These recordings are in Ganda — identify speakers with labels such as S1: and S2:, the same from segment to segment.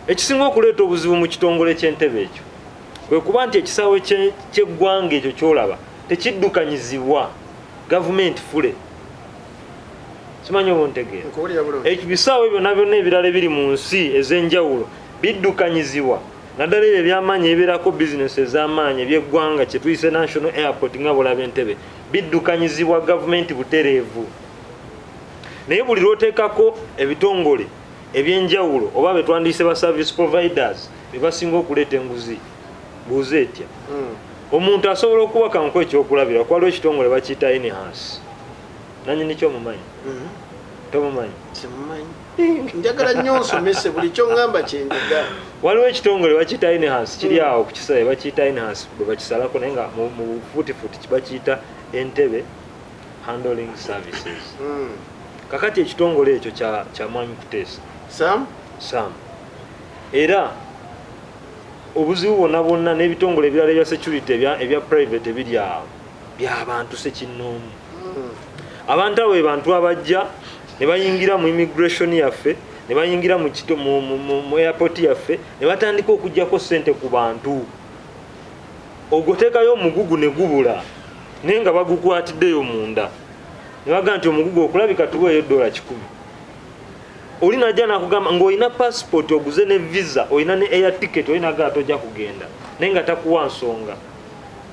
S1: Ekisinga okuleeta obuzibu mu kitongole ky'entebe ekyo kwe kuba nti ekisaawe ky'eggwanga ekyo ky'olaba tekiddukanyizibwa gavumenti fule. Simanyi oba ontegeera. Ebisaawe byonna byonna ebirala ebiri mu nsi ez'enjawulo biddukanyizibwa naddala ebyo ebyamaanyi ebibeerako bizinesi ez'amaanyi eby'eggwanga kye tuyise National Airport nga bw'olaba Entebbe biddukanyizibwa gavumenti butereevu. Naye buli lw'oteekako ebitongole ebyenjawulo oba betwandiyise ba service providers bebasinga okuleeta enguzi buuza etya hmm. Omuntu asobola okuwa kanku ekyokulabira kwaliwo ekitongole bakiyita enhance nanyini kyomumanyi hmm. Tomumanyi?
S2: Njagala nnyo nsomese buli kyoŋŋamba kyenjiga.
S1: Waliwo ekitongole bakiyita enhance kiri hmm. awo ku kisaawe bakiyita enhance bwe bakisalako naye nga mu bufutifuti bakiyita Entebe Handling Services. Kakati ekitongole ekyo kya Mwami Kuteesa
S2: Sam.
S1: Sam. Era obuzibu bwonna bwonna n'ebitongole ebirala ebya security ebya private ebiri awo byabantu sekinnoomu. Abantu abo be bantu abajja ne bayingira mu immigration yaffe ne bayingira mu airport yaffe ne batandika okugyako ssente ku bantu. Ogwo teekayo omugugu ne gubula naye nga bagukwatiddeyo munda ne bagamba nti omugugu okulabika tuweeyo $100. Oli najja nakugamba ng'olina passport oguze ne visa olina ne air ticket oli nagala tojja kugenda naye nga takuwa nsonga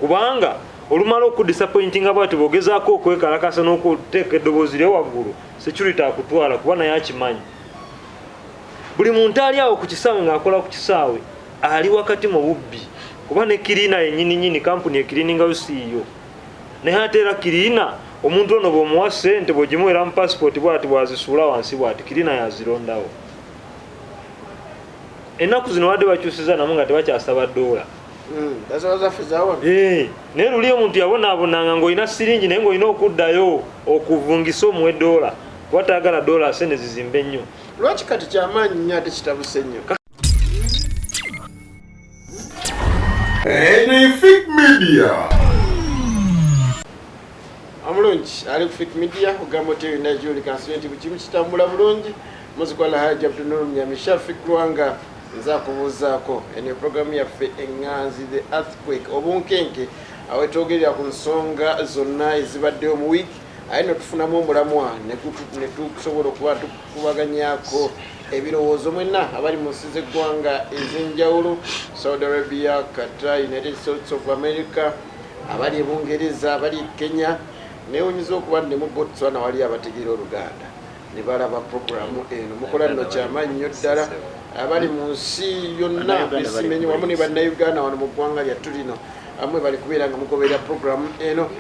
S1: kubanga olumala okudisappointinga bwati bw'ogezaako okwekalakasa n'okuteeka eddoboozi lyo waggulu security akutwala kuba naye akimanyi. Buli muntu ali awo ku kisaawe ng'akola ku kisaawe ali wakati mu bubbi kuba ne kiriina yennyini nyini kampuni ekiriiningayo siiyo naye ate era kiriina omuntu ono bw'omuwa ssente bw'ogimuwera mu passport bwati bw'azisuula wansi bwati kiriina yazirondawo. Ennaku zino badde bakyusiza namu nga tebakyasaba doola.
S2: Eh,
S1: naye luli omuntu yabonaabonanga ng'olina siringi naye ng'olina okuddayo okuvungisa omuwe doola kuba tayagala doola sente zizimbe nnyo.
S2: Lwaki kati kyamaanyi nnyo ate kitabuse nnyo?
S3: Fik Media.
S2: Omulungi ali ku Fik Media ogamba otya yonna gyoli kansubire nti buli kimu kitambula bulungi muziki Alhaji Abdunuru Mnyami Shafik Lwanga nze akubuuzaako. Eno programu yaffe eŋŋanzi the earthquake obunkenke awetwogerera ku nsonga zonna ezibaddewo mu wiiki aye no tufunamu omulamwa ne tusobola okuba tukubaganyako ebirowoozo mwenna abali mu nsi z'eggwanga ez'enjawulo Saudi Arabia, Qatar, United States of America, abali e Bungereza, abali e Kenya newunyiza okuba ne mu Botswana wali abategeera Oluganda ne balaba programu eno. Mukola nno kyamaanyi nnyo ddala abali mu nsi yonna bisimenye wamu ne bannayuganda wano mu ggwanga lyattu lino amwe bali kubeera nga mugoberera programu eno.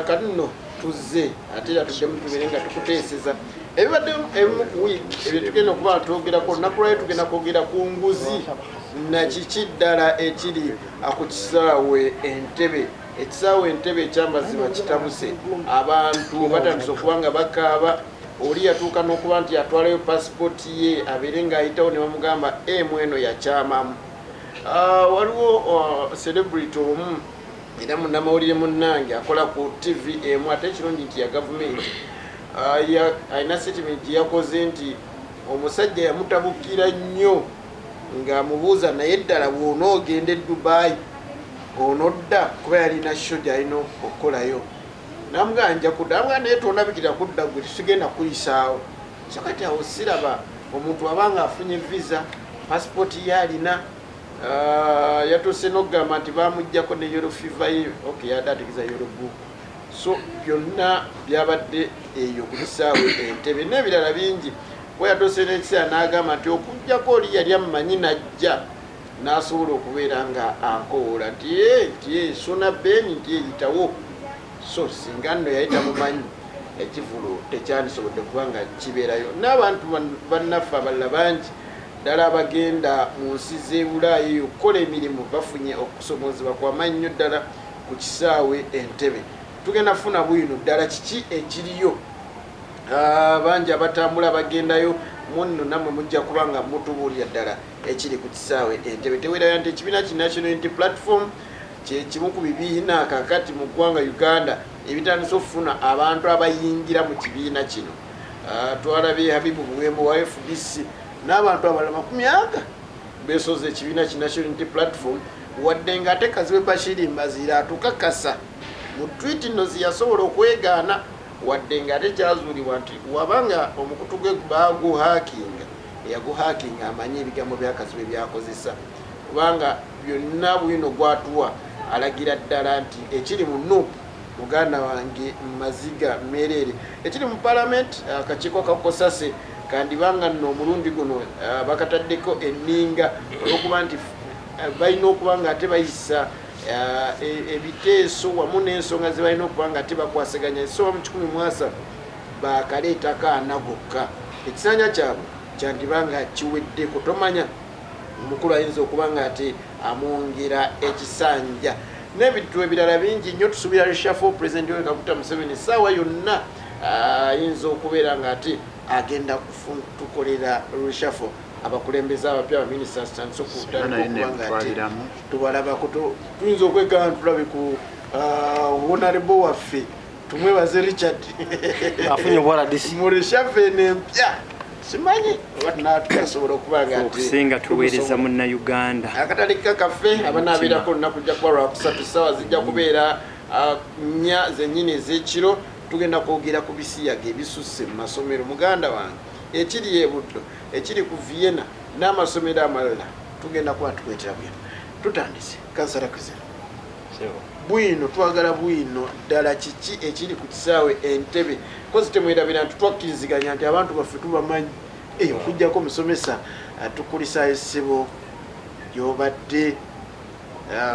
S2: Kati nno tuzze ate era tuddemu tubeere nga tukuteeseza ebibadde ebimu ku wiiki ebyo tugenda okuba twogerako. Olunaku lwayo tugenda kwogera ku nguzi nakiki ddala ekiri ku kisaawe Entebe. Ekisaawe Entebe ekyamazima kitabuse, abantu batandise okuba nga bakaaba. Oli yatuuka n'okuba nti atwalayo pasipooti ye abeere ng'ayitawo ne bamugamba emu eno yakyamamu. Waliwo celebrity omu era munnamawulire munnange akola ku TV emu ate ekirungi nti ya gavumenti, alina statement gye yakoze nti omusajja yamutabukira nnyo ng'amubuuza naye ddala bw'onoogenda e Dubai onodda kuba yalina show gy'alina okukolayo namugamba nja kudda namugamba naye tondabikira kudda gwe tesigenda kuyisaawo. So kati awo siraba omuntu aba nga afunye visa passport ye alina. Yatuuse n'okugamba nti bamuggyako ne yellow fever ye, okay, yadde ategeeza yellow book. So byonna byabadde eyo ku kisaawe Entebe n'ebirala bingi kuba yatuuse n'ekiseera n'agamba nti okuggyako oli yali ammanyi n'ajja n'asobola okubeera nga ankowoola nti nti Suna Ben nti eyitawo. So singa nno yali tamumanyi ekivulu tekyandisobodde kuba nga kibeerayo. N'abantu bannaffe abalala bangi ddala abagenda mu nsi z'e Bulaaya eyo okukola emirimu bafunye okusomoozebwa kwamaanyi nnyo ddala ku kisaawe Entebe. Tugenda kufuna bwino ddala kiki ekiriyo. Bangi abatambula bagendayo munno nammwe mujja kuba nga mutubuulira ddala ekiri ku kisaawe Entebe. Teweerabira nti ekibiina ki National Unity Platform kye kimu ku bibiina kaakati mu ggwanga Uganda ebitandise okufuna abantu abayingira mu kibiina kino. Twalabye Habibu Buwembo wa FDC. N'abantu abalala 40 besoze ekibiina ki National Unity Platform, wadde nga ate Kazibwe Bashiri Mbaziira atukakasa mu tweet nno ziyasobola okwegaana, wadde nga ate kyazuulibwa nti wabanga omukutu gwe baguhakinga, eyaguhakinga amanyi ebigambo bya Kazibwe byakozesa, kubanga byonna bwino gwatuwa alagira ddala nti ekiri mu NUP muganda wange maziga mereere. Ekiri mu parliament, akakiiko ka Kosase kandibanga nno omulundi guno bakataddeko enninga olwokuba nti balina okuba nga ate bayisa ebiteeso wamu n'ensonga ze balina okuba nga ate bakwasaganya. Ezisoba mu 130 bakaleetako 40 gokka, ekisanja kyabwe kyandiba nga kiweddeko. Tomanya, omukulu ayinza okuba nga ate amwongera ekisanja n'ebintu ebirala bingi nnyo. Tusuubira reshuffle. President Yoweri Kaguta Museveni essaawa yonna ayinza okubeera nga ate agenda kutukolera reshuffle, abakulembeze abapya, abaminisita tutandise
S3: Singa naye
S2: okutandika okuba nga ate
S3: nemutwaliramu.
S2: Tubalabako. Tuyinza okwekana tulabe ku honorable waffe Tumwebaze Richard.
S4: Afunye obwa RDC.
S2: Mu reshuffle eno empya, simanyi oba tunasobola okuba nga ate
S5: Okusinga tuweereza
S2: tumusobola.
S5: Munnayuganda.
S2: Akatale kaffe abanaabeerako olunaku lujja kuba Lwakusatu, ssaawa zijja kubeera 4 zennyini ez'ekiro. Tugenda kwogera ku bisiyaga ebisusse mu masomero, muganda wange, ekiri e Buddo, ekiri ku Vienna n'amasomero amalala. Tugenda kuba tukwetera bwino. Tutandise, Kansala Kwizera.
S1: Sebo.
S2: Bwino twagala bwino ddala kiki ekiri ku kisaawe Entebe, kozi temwerabira nti twakkiriziganya nti abantu baffe tubamanyi. Eh, okugjako omusomesa atukulisaayo ssebo gyobadde.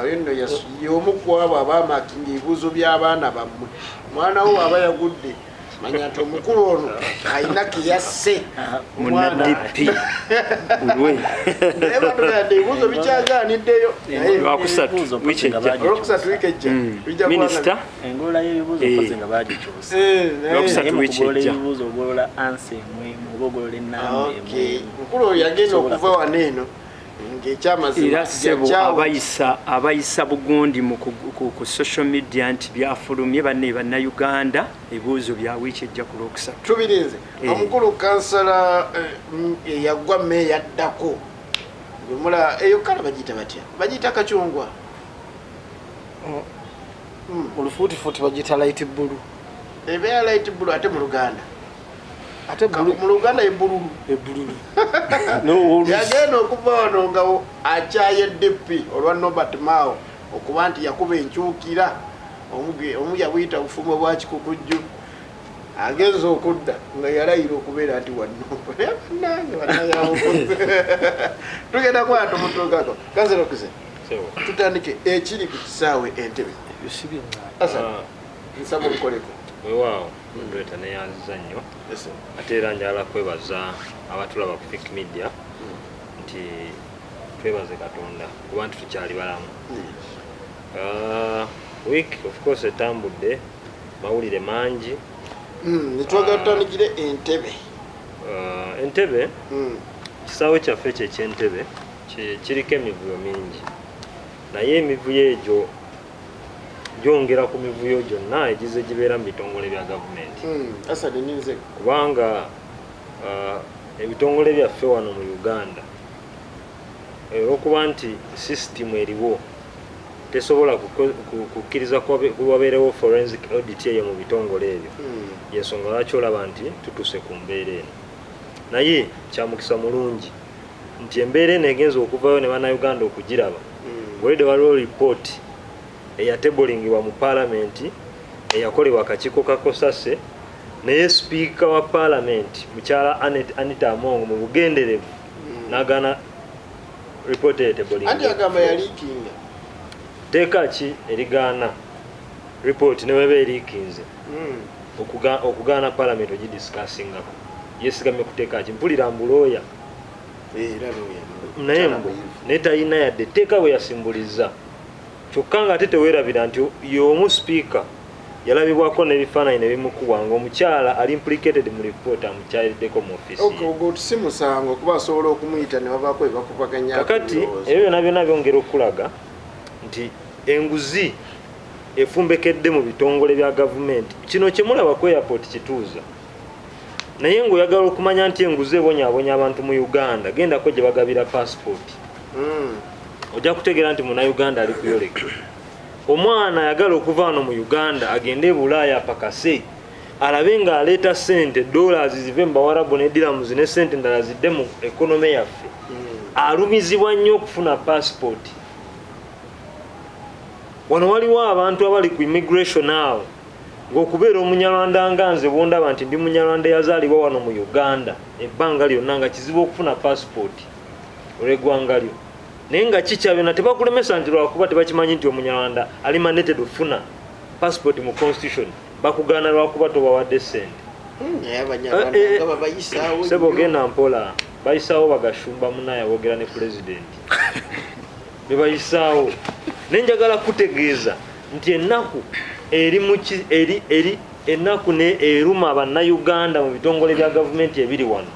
S2: Oyo nno y'omu ku abo abaamakinga ebibuuzo by'abaana bammwe. Omwana wo aba yagudde, manya nti omukulu ono alina keyasse.
S5: Munna DP ulwe.
S2: Naye batugamba ebibuuzo bikyagaaniddeyo. Naye
S5: Lwakusatu,
S6: Ebibuuzo
S5: wiiki
S6: nga
S5: ejja.
S6: bagikyusa.
S2: Olwokusatu wiiki ejja. Bijja kuba nga-
S5: Minisita.
S6: Engolola y'ebibuuzo
S5: Eh.
S6: mpozi nga bagikyusa.
S2: Naye-
S5: Lwakusatu
S6: Naye mu
S5: wiiki
S6: kugolola
S5: ejja.
S6: ebibuuzo ogolola answer emwemu oba ogolola ennamba
S2: Okay.
S6: emu.
S2: Mukulu oyo yagenda
S6: Sobola
S2: okuva wano eno ng'ekyamazima
S5: Era ssebo
S2: yakyawa.
S5: abayisa bugundi mu ku social media nti byafulumye, banne Bannayuganda, ebibuuzo bya wiiki ejja ku Lwokusatu.
S2: Tubirinze.
S5: Eh.
S2: Omukulu kansala eyagwa meeya addako gwemula eyo kala bagiyita batya? Bagiyita kacungwa.
S4: Olufuutifuuti bagiyita light blue.
S2: Ebeera light blue, ate mu Luganda?
S4: Ate blue.
S2: Mu Luganda ebululu.
S4: Ebululu. No,
S2: yagenda okuva wano nga akyaye DP olwa Norbert Mao okuba nti yakuba enkyukira, omu yabuyita bufumbo bwa kikukujju. Agenza okudda nga yalayira okubeera nti wanno nange bannayabukuze. Tugenda kuba tumutuukako. Kansala Kuze,
S1: Sebo.
S2: tutandike ekiri ku kisaawe Entebe.
S4: Ebyo si byeŋŋanda.
S2: Asa, nsaba omukoleko.
S1: Weewaawo, moderator, neyanziza nnyo.
S2: Yes, sir.
S1: Ate era njagala kwebaza abatulaba ku Fik Media nti twebaze Katonda kuba nti tukyali balamu. Week of course etambudde, mawulire mangi.
S2: Netwagala tutandikire Entebe.
S1: Entebe, kisaawe kyaffe ekyo eky'Entebe kiriko emivuyo mingi, naye emivuyo egyo gyongera ku mivuyo gyonna egize gibeera mu bitongole bya gavumenti.
S2: Asadi ninze.
S1: Kubanga ebitongole byaffe wano mu Uganda, olwokuba nti sisitimu eriwo tesobola kukkiriza kuwabeerewo forensic audit eyo mu bitongole ebyo, yensonga lwaki olaba nti tutuuse ku mbeera eno. Naye kyamukisa mulungi nti embeera eno egenza okuvayo ne Bannayuganda okugiraba. Olwedde waliwo ripooti eyatebolingibwa mu paalamenti eyakolebwa akakiiko ka Kosase, naye sipiika wa paalamenti mukyala Anita Among mu bugenderevu n'agaana ripooti eyo
S2: Anti
S1: tebolinga.
S2: Agamba yaliikinga.
S1: Tteeka ki erigaana ripooti ne weba eriikinze okugaana paalamenti ogidisikaasingako? Yesigamye kuteeka ki? Mpulira mbulooya.
S2: Era looya.
S1: Naye mbu naye talina yadde etteeka bwe yasimbuliza. Kyokka nga ate teweerabira nti y'omu sipiika yalabibwako n'ebifaananyi ne bimukubwa ng'omukyala ali implicated mu ripooti amukyaliddeko mu ofiisi ye.
S2: Ogwo si musango kuba asobola okumuyita ne babaako ebakubaganya.
S1: Kakati ebyo byonna byonna byongera okulaga nti enguzi efumbekedde mu bitongole bya gavumenti. Kino kyemulaba ku airport kituuza. Naye ng'oyagala okumanya nti enguzi ebonyaabonya abantu mu Uganda, gendako gye bagabira paasipooti. Ojja kutegeera nti munnayuganda ali kuyoleka. Omwana ayagala okuva wano mu Uganda agende e Bulaaya apakase, alabe ng'aleeta ssente dollars zive mu Bawarabu ne dirhams ne ssente endala zidde mu economy yaffe. Alumizibwa nnyo okufuna paasipooti. Wano waliwo abantu abali ku immigration awo ng'okubeera omunyarwanda nga nze bwondaba nti ndi munyarwanda eyazaalibwa wano mu Uganda ebbanga lyonna nga kizibu okufuna paasipooti olw'eggwanga lyo, naye nga kikya byonna tebakulemesa nti lwakuba tebakimanyi nti omunyarwanda ali mandated okufuna paasipooti mu constitution, bakugaana lwakuba tobawadde ssente.
S2: Naye Abanyarwanda nga babayisaawo
S1: Sebo,
S2: nnyo.
S1: Genda mpola, bayisaawo bagashumba munaye aboogera ne pulezidenti bebayisaawo. Naye njagala kutegeeza nti ennaku eri mu ki- eri eri ennaku ne eruma bannayuganda mu bitongole bya gavumenti ebiri wano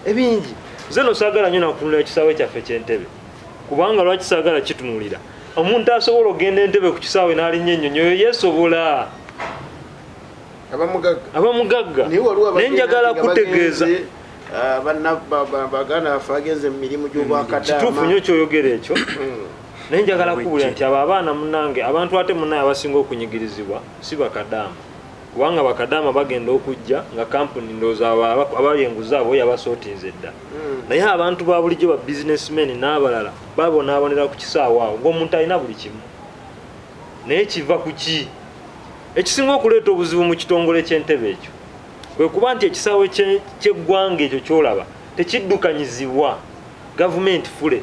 S1: ebingi. Nze no saagala nnyo nakutunulira ekisaawe kyaffe ky'Entebe, kubanga lwaki saagala kitunulira? Omuntu asobola okugenda Entebe ku kisaawe n'alinnya ennyonyi, oyo yeesobola.
S2: Abamugagga.
S1: Aba mugagga.
S2: Naye waliwo
S1: Naye njagala
S2: abagenda nga
S1: kutegeeza
S2: bagenze, baganda baffe bagenze mu mirimu gy'obwakadaama.
S1: Kituufu nnyo kyoyogera ekyo, naye njagala kubuulira nti abo abaana munange, abantu ate munaye abasinga okunyigirizibwa si bakadaama, kubanga bakadaama bagenda okujja nga kampuni ndowooza abo abali enguzi abo yabasootinze dda. Naye abantu ba bulijjo, ba businessmen n'abalala, babonaabonera ku kisaawe awo ng'omuntu alina buli kimu. Naye kiva ku ki? Ekisinga okuleeta obuzibu mu kitongole ky'Entebe ekyo kwe kuba nti ekisaawe ky'eggwanga ekyo kyolaba tekiddukanyizibwa gavumenti fule.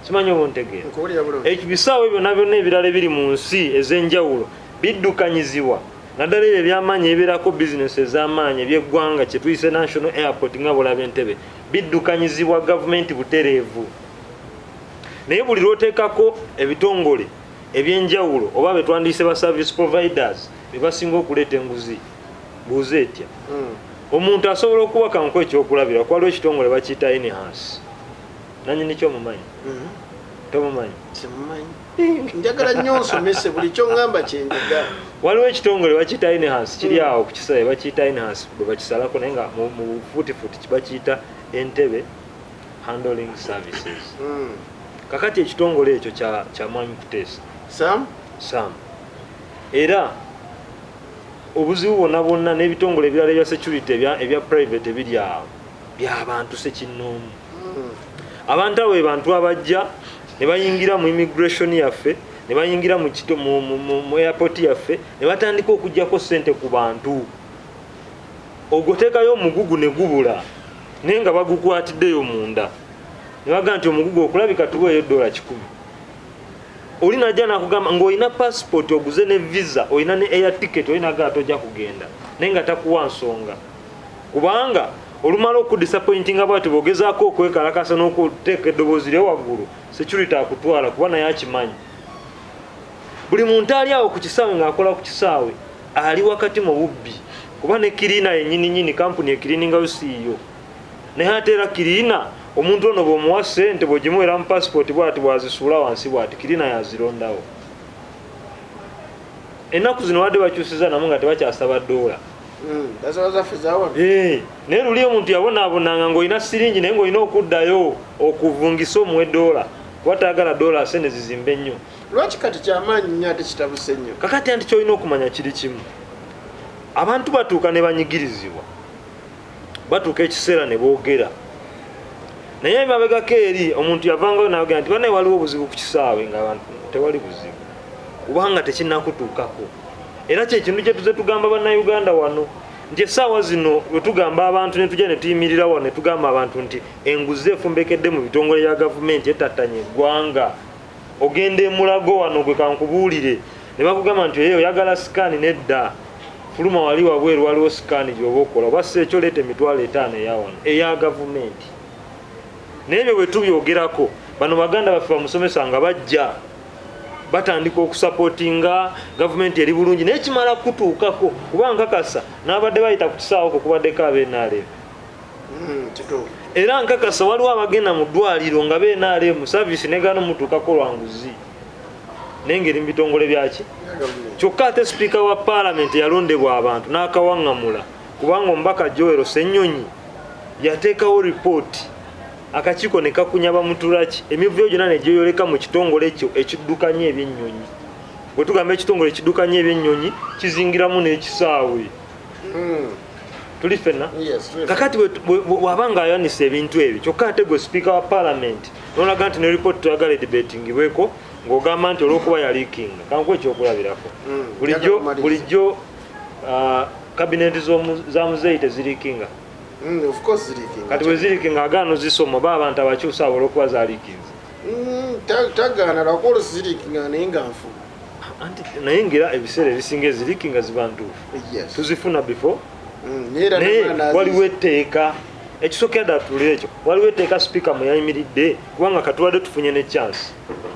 S1: Simanyi oba ontegeera.
S2: Nkuwulira bulungi.
S1: Ebisaawe byonna byonna ebirala ebiri mu nsi ez'enjawulo biddukanyizibwa, naddala ebyo ebyamaanyi ebibeerako bizinesi ez'amaanyi ebyeggwanga kyetuyise national airport nga bulaba Entebe, biddukanyizibwa gavumenti butereevu. Naye buli lwoteekako ebitongole ebyenjawulo oba betwandiise ba service providers, bebasinga okuleeta enguzi. Buuza etya? Omuntu asobola okuwa kanku ekyokulabira, kwaliwo ekitongole bakiyita Enhance, nanyini kyomumanyi? Tomumanyi?
S2: Simumanyi. Njagala nnyo nsomese, buli kyoŋŋamba kyenjiga.
S1: Waliwo ekitongole bakiyita Enhance, kiri awo ku kisaawe, bakiyita Enhance bwe bakisalako, naye nga mu bufuutifuuti bakiyita Entebe Handling Services. Kakati ekitongole ekyo kya mwami Kuteesa.
S2: Sam.
S1: Sam. Era obuzibu bwonna bwonna n'ebitongole ebirala ebya security ebya private ebiri awo byabantu sekinnoomu. Abantu abo be bantu abajja ne bayingira mu immigration yaffe, ne bayingira mu airport yaffe, ne batandika okugjako ssente ku bantu. Ogwo teekayo omugugu ne gubula, naye nga bagukwatiddeyo munda, ne bagamba nti omugugu okulabika tuweeyo $100. Oli najja nakugamba ng'olina passport, oguze ne visa, olina ne air ticket, olina gaa tojja kugenda, naye nga takuwa nsonga, kubanga olumala okudisappointinga bwati bwogezaako okwekalakasa n'okuteeka eddoboozi lye waggulu, security akutwala, kuba naye akimanyi buli muntu ali awo ku kisaawe ng'akola ku kisaawe ali wakati mu bubbi, kuba ne cleaner yennyini nyini kampuni ecleaningayo siiyo. Naye ate era cleaner, omuntu ono bw'omuwa ssente, bw'ogimuwera mu passport bwati bwazisuula wansi bwati, cleaner yazirondawo. Ennaku zino wadde bakyusiza namu nga tebakyasaba doola.
S2: Basaba zaffe zawano.
S1: Naye luli omuntu yabonaabonanga ng'olina siringi, naye ng'olina okuddayo okuvungisa omuwe doola, kuba tayagala doola, sente zizimbe nnyo.
S2: Lwaki kati kyamaanyi nnyo ate kitabuse nnyo?
S1: Kakati anti kyolina okumanya kiri kimu, abantu batuuka ne banyigirizibwa, batuuka ekiseera ne boogera. Naye emabegako eri omuntu yavangayo nayogera nti banaye waliwo obuzibu ku kisaawe, nga abantu tewali buzibu kubanga tekinnakutuukako. Era kyekintu kyetuze tugamba bannayuganda wano nti essaawa zino wetugamba abantu ne tujja ne tuyimirira wano ne tugamba abantu nti enguzi efumbekedde mu bitongole bya gavumenti etattanya eggwanga. Ogenda emulago wano gwe kankubuulire, ne bakugamba nti eyo oyagala scan, nedda, fuluma wali wabweru waliwo scan gyoba okola, oba si ekyo leeta 50,000 eya wano eya gavumenti. Naye ebyo bwe tubyogerako, bano baganda baffe bamusomesa nga bajja batandika okusupportinga gavumenti eri bulungi, naye kimala kutuukako, kuba nkakasa n'abadde bayita ku kisaawe okwo kubaddeko ab'NRM.
S2: Kituufu.
S1: Era nkakasa waliwo abagenda mu ddwaliro nga b'NRM, service negaana omutuukako lwanguzi, naye ngeri mu bitongole byaki.
S2: Ya gavumenti.
S1: Kyokka ate sipiika wa paalamenti yalondebwa abantu n'akawaŋŋamula. Kubanga omubaka Joel Ssenyonyi yateekawo ripooti, akakiiko ne kakunya bamutulaki, emivuyo gyonna ne gyeyoleka mu kitongole ekyo ekiddukanya ebyennyonyi. Bwe tugamba ekitongole ekiddukanya ebyennyonyi, kizingiramu n'ekisaawe. Tuli ffenna?
S2: Yes, tuli.
S1: Kakati bw'aba nga ayanisa ebintu ebyo, kyokka ate gwe sipiika wa palamenti nolaga nti ne ripooti toyagala edebatingibweko, ng'ogamba nti olw'okuba yaliikinga. Kankuwa ekyokulabirako. Bulijjo
S2: Njagala kumaliriza.
S1: Bulijjo kabineti za muzeeyi teziriikinga?
S2: Of course ziriikinga.
S1: Kati bwe ziriikinga, agaana ozisoma oba abantu abakyusa abo olw'okuba zaliikinze?
S2: Tagaana lwakuba olusi ziriikinga naye nga nfu.
S1: Anti naye ngera ebiseera ebisinga eziriikinga ziba ntuufu. Tuzifuna before.
S2: Naye era
S1: Naye
S2: namala n'aziisa.
S1: Waliwo etteeka ekisookera ddala, tuwulire ekyo. Waliwo etteeka sipiika mwe yayimiridde, kubanga katubadde tufunye ne chance,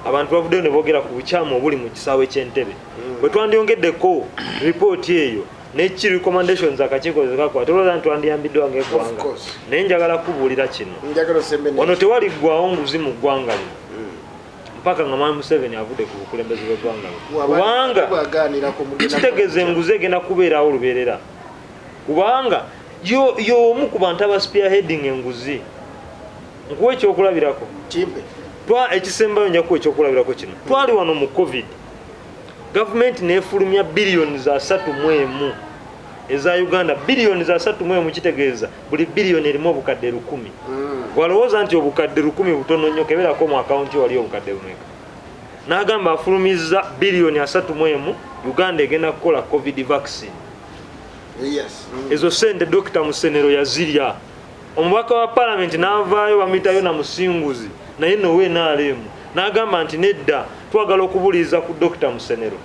S1: abantu bavuddeyo ne boogera ku bukyamu obuli mu kisaawe ky'Entebe. Bwe twandiyongeddeko ripooti eyo neki recommendations akakiiko zekakola, tolowooza nti twandiyambiddwa
S2: Of
S1: ng'eggwanga?
S2: course.
S1: Naye njagala kubuulira kino.
S2: Njagala osembe
S1: Wano tewaliggwawo nguzi mu ggwanga lino mpaka nga Mwami Museveni avudde ku bukulembeze bw'eggwanga lino, kubanga
S2: bwaganirako mugenda
S1: kitegeeza enguzi egenda kubeerawo lubeerera, kubanga y'omu ku bantu aba spearheading enguzi. Nkuwa ekyokulabirako.
S2: Kimpe.
S1: Twa ekisembayo, nja kuwa ekyokulabirako kino. Twali wano mu COVID, gavumenti nefulumya biliyoni za 31 eza Uganda. Biliyoni za 31 kitegeeza buli biliyoni erimu obukadde 1,000. Walowooza nti obukadde 1,000 butono nnyo, keberako mu akawunti wali obukadde bumeka. N'agamba afulumiza biliyoni 31, Uganda egenda kukola COVID vaccine. Ezo sente Dr Musenero yazirya. Omubaka wa palamenti n'avaayo, bamuyitayo na Musinguzi, naye nowe NRM, n'agamba nti nedda, twagala okubuuliriza ku Dr Musenero.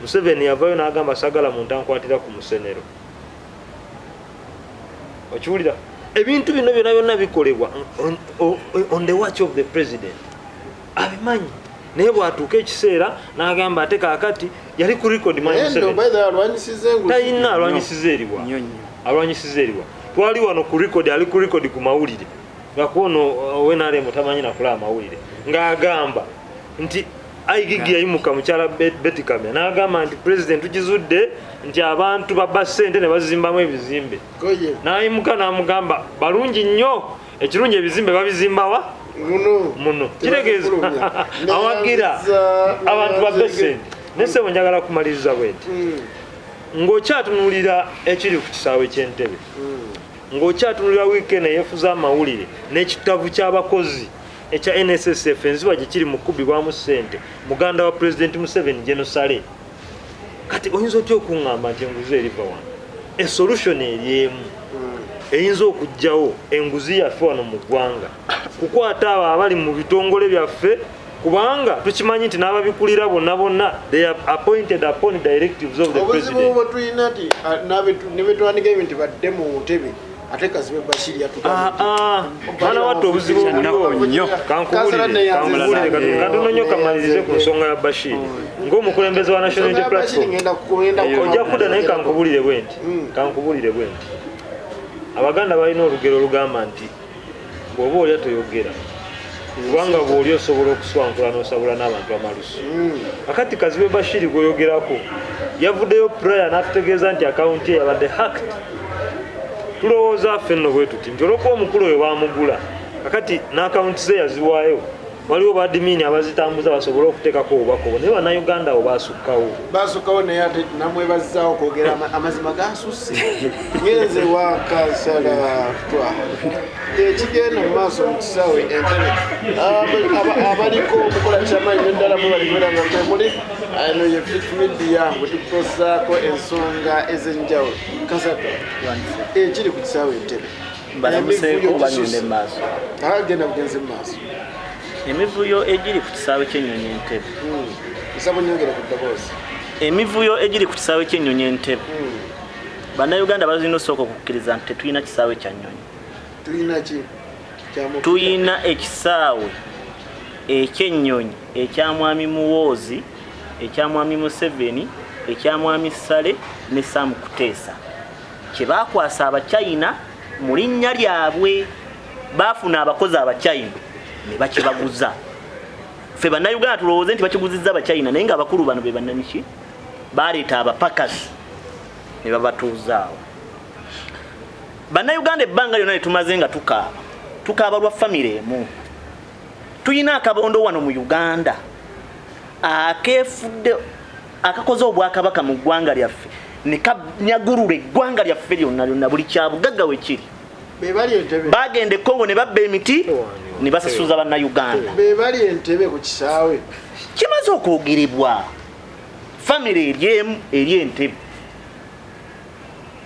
S1: Museveni yavaayo n'agamba, sagala muntu ankwatira ku Musenero. Okiwulira? Ebintu bino byonna byonna bikolebwa on the watch of the president. Abimanyi, naye bw'atuuka ekiseera n'agamba ate kaakati yali ku record mwami
S2: Naye nno
S1: Museveni
S2: by the way alwanyisiza enguzi.
S1: Talina alwanyisiza eriwa?
S5: Nnyo nnyo.
S1: Alwanyisiza eriwa? Twali wano ku record, ali ku record ku mawulire, nga kuono owe NRM tamanyi nakulaba amawulire, ng'agamba nti IGG yayimuka, mukyala Betty Kamya, n'agamba nti president, tukizudde nti abantu babba ssente ne bazimbamu ebizimbe.
S2: Goye.
S1: N'ayimuka n'amugamba, balungi nnyo, ekirungi ebizimbe babizimbawa?
S2: Muno.
S1: Muno. Kitegeeza
S2: Tebazifulumya.
S1: awagira abantu babbe ssente. Naye sebo, njagala kumaliriza bwe nti, ng'okyatunulira ekiri ku kisaawe ky'Entebe, ng'okyatunulira wiiki eno eyeefuza amawulire n'ekitavu ky'abakozi ekya NSSF, enziba gye kiri mu kukubibwamu ssente muganda wa Pulezidenti Museveni, Genosale, kati oyinza otya okuŋŋamba nti enguzi eriva wano? Esolution eri emu eyinza okuggyawo enguzi yaffe wano mu ggwanga, kukwata abo abali mu bitongole byaffe, kubanga tukimanyi nti n'ababikulira bonna bonna, they are appointed upon directives of the
S2: Obuzibu
S1: president.
S2: bwe tulina nti ne betwandika ebintu badde mu ntebe, ate Kazibwe Bashiri.
S1: Ah, ah, mwana wattu, obuzibu obuliwo
S5: Nnyo.
S1: Kankubuulire, kankubuulire, katono nnyo kamalirize ku nsonga ya Bashiri ng'omukulembeze wa National Unity Platform. Ojja kudda, naye kankubuulire bwe nti, kankubuulire bwe nti, Abaganda balina olugero olugamba nti bw'oba olya toyogera, kubanga bw'oli osobola okuswankula n'osabula n'abantu amalusu. Akati Kazibwe Bashiri gweyogerako yavuddeyo prior n'atutegeeza nti akawunti ye yabadde hacked. Tulowooza ffe nno bwe tuti nti olwokuba omukulu oyo bamugula, kakati n'akawunti ze yaziwaayo, waliwo ba admin abazitambuza basobole okuteekako obubaka obwo, naye Bannayuganda abo basukkawo.
S2: Basukkawo, naye ate namwebazaawo okwogera amazima gasusse. Ngenze wa kansala twa ekigenda mu maaso mu kisaawe Entebe. Abaliko omukola kyamaanyi neddala mwe bali kubeera nga kwemuli. Eno ye Fit Media bwe tukutosaako ensonga ez'enjawulo. Kansala twa ekiri ku kisaawe Entebe.
S6: Mbalamuseeko.
S2: Emivuyo
S6: Bagenda
S2: gisusse.
S6: mu maaso.
S2: Agenda bugenze mu maaso.
S6: Emivuyo egiri ku kisaawe ky'ennyonyi Entebe.
S2: Nsaba onyongere ku ddoboozi.
S6: Emivuyo egiri ku kisaawe ky'ennyonyi Entebe, Bannayuganda balina osooka okukkiriza nti tetulina kisaawe kya nnyonyi.
S2: Tulina ki? Kyamupiira.
S6: Tulina ekisaawe ekyennyonyi ekya Mwami Muwoozi, ekya Mwami Museveni, ekya Mwami Sale ne Sam Kuteesa, kye bakwasa Abachina mu linnya lyabwe. Baafuna abakozi Abachina ne bakibaguza. Ffe Bannayuganda tulowooze nti bakiguzizza Abachina, naye nga abakulu bano be bannaniki baleeta abapakasi ne babatuuzaawo. Bannayuganda ebbanga lyonna lyetumaze nga tukaaba, tukaaba lwa famire emu. Tulina akabondo wano mu Uganda akefudde akakoze obwakabaka mu ggwanga lyaffe ne kanyagulula eggwanga lyaffe lyonna lyonna, buli kyabugagga we kiri.
S2: Be bali Entebe.
S6: Bagenda e Congo ne babba emiti ne basasuza Bannayuganda.
S2: Be bali Entebe ku kisaawe.
S6: Kimaze okwogerebwa, famire eri emu eri Entebe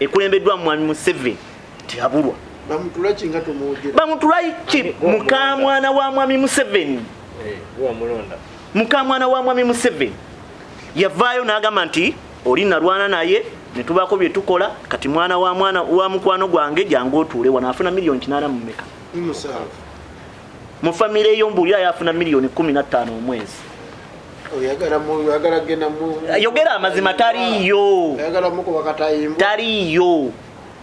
S6: ekulembeddwa Mwami Museveni Tihabulwa.
S2: Bamutulaki nga tumwogera?
S6: Bamutulaki mukamwana wa Mwami Museveni. Mukamwana wa Mwami Museveni yavaayo n'agamba nti oli nalwana naye ne tubaako bye tukola, kati mwana wa mwana wa mukwano gwange jangu otuule wano. Afuna miliyoni 8 mu meka?
S2: 7.
S6: Mu famire eyo mbuulira yafuna miliyoni 15 omwezi.
S2: Oyagala oyagala genda mu
S6: Yogera amazima, taliiyo.
S2: Oyagala mukuba katayimbwa.
S6: Taliiyo.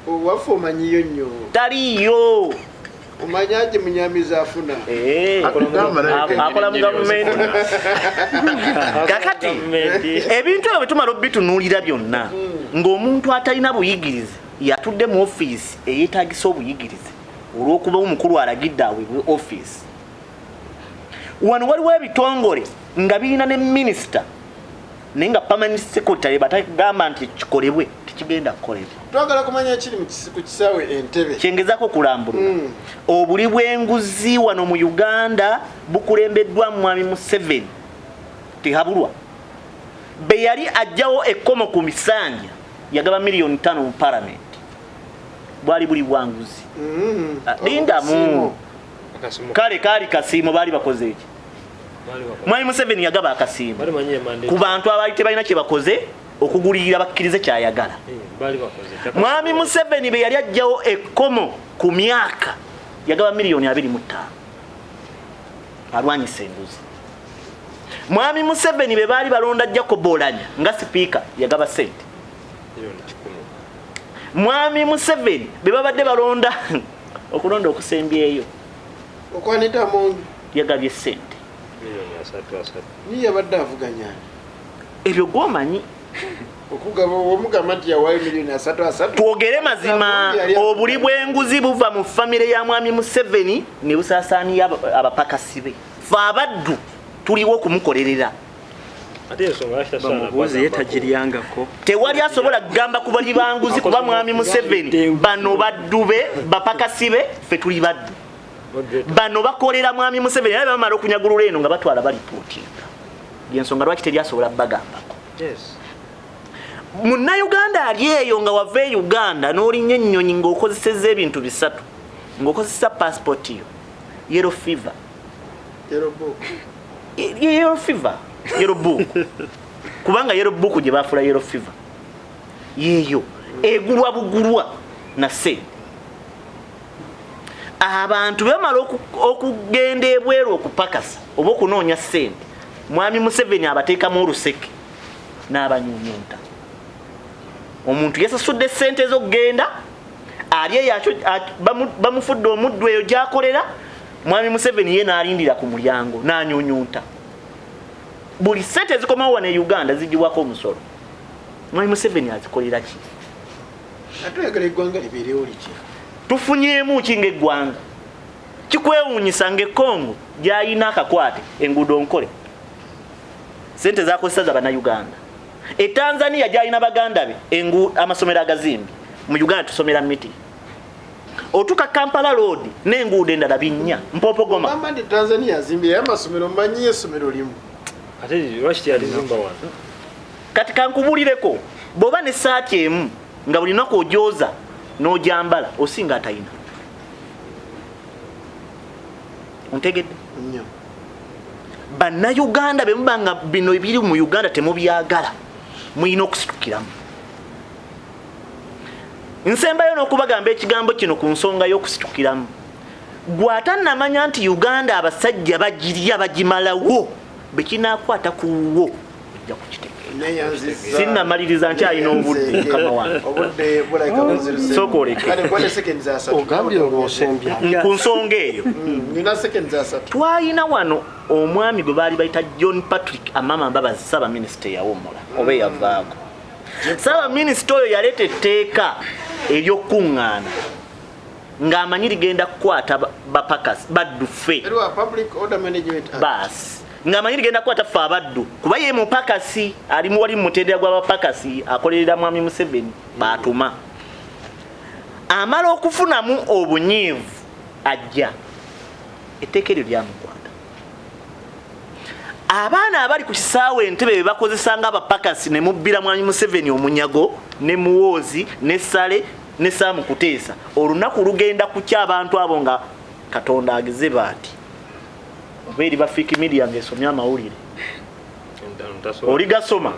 S2: Waffe omanyiyo nnyo.
S6: Taliiyo.
S2: Omanyi agi Munyamizi afuna.
S6: Eh, akola mu gavumenti. Kakati ebintu ebyo bwetumala obitunuulira byonna, ng'omuntu atalina buyigirize yatudde mu ofiisi eyeetagisa obuyigirize olw'okuba omukulu alagidde aweebwe ofiisi. Wano waliwo ebitongole nga birina ne minisita, naye nga permanent secretary batagamba nti kikolebwe, tekigenda kukolebwa.
S2: Twagala kumanya ekiri ku kisaawe Entebe.
S6: Kyengezako okulambulula, obuli bw'enguzi wano mu Uganda bukulembeddwa Mwami Museveni Tihabulwa. Be yali ajjawo ekkomo ku misanja, yagaba miliyoni 5 mu palamenti. Bwali buli bwanguzi. Ah, lindamu. Kale kaali kasiimo. Baali bakoze eki? Mwami Museveni yagaba akasiimo ku bantu abaali tebalina kye bakoze okugulirira bakkirize kyayagala. Mwami Museveni be yali ajjawo ekkomo ku myaka, yagaba miliyoni 25 alwanyisa enguzi. Mwami Museveni be baali balonda Jacob Oulanyah nga sipiika, yagaba sente. Mwami Museveni be babadde balonda okulonda okusembyeyo,
S2: Okwanita mungi.
S6: yagabye sente.
S2: Niye yabadde avuganya.
S6: Ebyo gwomanyi.
S2: Okugaba omugamba nti yawaayo miliyoni 30 30.
S6: Twogere mazima, obuli bw'enguzi buva mu famire ya Mwami Museveni ne busaasaaniyo abapakasi be. Fe abaddu tuliwo okumukolerera.
S1: Ate ensonga
S5: Bamubuuze, ye tagiryangako.
S6: Tewali asobola kugamba ku bali banguzi, kuba Mwami Museveni bano baddu be, bapakasi be. Ffe tuli baddu, bano bakolera Mwami Museveni, era bamala okunyagulula eno nga batwala balipootinga. Yensonga lwaki teri asobola bagambako. Munnayuganda ali eyo nga wava e Uganda n'olinnya ennyonyi ng'okozeseza ebintu bisatu, ng'okozesa passport yo, yellow fever,
S2: Yellow book.
S6: Yellow fever, yellow book, kubanga yellow book gye bafuula yellow fever yeeyo egulwa bugulwa na sente. Abantu bamala okugenda ebweru okupakasa oba okunoonya sente, Mwami Museveni abateekamu oluseke n'abanyunyunta. Omuntu yasasudde sente z'okugenda ali eyo, bamufudde omuddu eyo gyakolera. Mwami Museveni ye n'alindira ku mulyango n'anyunyunta. Buli sente ezikomawo wano e Uganda zigibwako omusolo. Mwami Museveni azikolera ki?
S2: Ate oyagala eggwanga libeerewo litya?
S6: Tufunyeemu ki ng'eggwanga? Kikwewuunyisa ng'ekongo gyayina akakwate enguudo nkole, sente zakozesa za Bannayuganda. E Tanzania gyalina baganda be, amasomero agazimbi. Mu Uganda tusomera miti. Otuka Kampala Road n'enguudo endala binnya mpopogoma.
S2: Ogamba nti Tanzania azimbye amasomero, mmanyiyo essomero limu.
S1: Ate lwaki teyalizimba wano?
S6: Kati kankubulireko, bw'oba ne saati emu nga buli lunaku ogyoza n'ogyambala, osinga atayina. Ontegedde?
S2: Nnyo.
S6: Bannayuganda be muba nga bino ebiri mu Uganda temubyagala, mulina okusitukiramu. Nsembayo n'okubagamba ekigambo kino ku nsonga y'okusitukiramu. Gwe atannamanya nti Uganda abasajja bagirya bagimalawo, bekinakwata ku wuwo ojja kukitegeera.
S2: Neyanziza.
S6: Sinnamaliriza, nkyalina obudde, mukama wange.
S2: Obudde bulabika bunziruse.
S6: Sooka oleke.
S2: Kale nkwate seconds 30.
S4: Ogambye olwosembya.
S6: Ku nsonga eyo,
S2: Nina seconds 30.
S6: Twalina wano omwami gwe baali bayita John Patrick Amama Mbabazi, saabaminisita eyawummula oba eyavaako. Saabaminisita oyo yaleeta etteeka ery'okukuŋŋaana. Ng'amanyi ligenda kukwata bapakasi baddu ffe.
S2: Eriwa Public Order Management Act.
S6: Baasi ng'amanyi ligenda kukwata ffe abaddu, kuba ye mupakasi ali wali mu mutendera gw'abapakasi, akolerera mwami Museveni baatuma. Amala okufunamu obunyiivu, ajja etteeka eryo lyamukwata. Abaana abali ku kisaawe Entebe be bakozesa nga abapakasi ne mubbira mwami Museveni omunyago ne Muwoozi ne Sale ne Saamu Kuteesa, olunaku lugenda kukya abantu abo nga Katonda agize baati oba eri ba Fik Media ng'esomye amawulire. Oligasoma?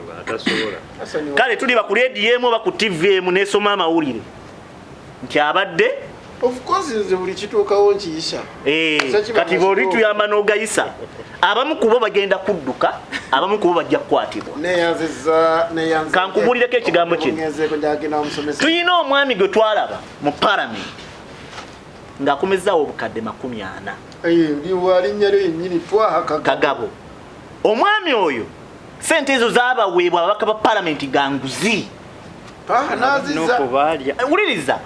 S6: Kale tuliba ku rediyo emu oba ku TV emu nesoma amawulire nti abadde
S2: Of course, nze buli kituukawo nkiyisa.
S6: Kati bw'oli tuyamba n'ogayisa, abamu kubo bagenda kudduka, abamu kubo bajja kukwatibwa.
S2: Neyanziza, neyanziza.
S6: Kankubuulireko ekigambo kino.
S2: Ngenzeeko, njagenda omusomesa.
S6: Tulina omwami gwe twalaba mu palamenti ng'akomezaawo obukadde 40.
S2: Liwa linnya lyo yennyini, Twaha Kagabo.
S6: Kagabo. Omwami oyo sente ezo zaabaweebwa ababaka ba palamenti ga nguzi.
S2: Twaha n'aziza.
S5: N'okubaalya.
S6: Wuliriza,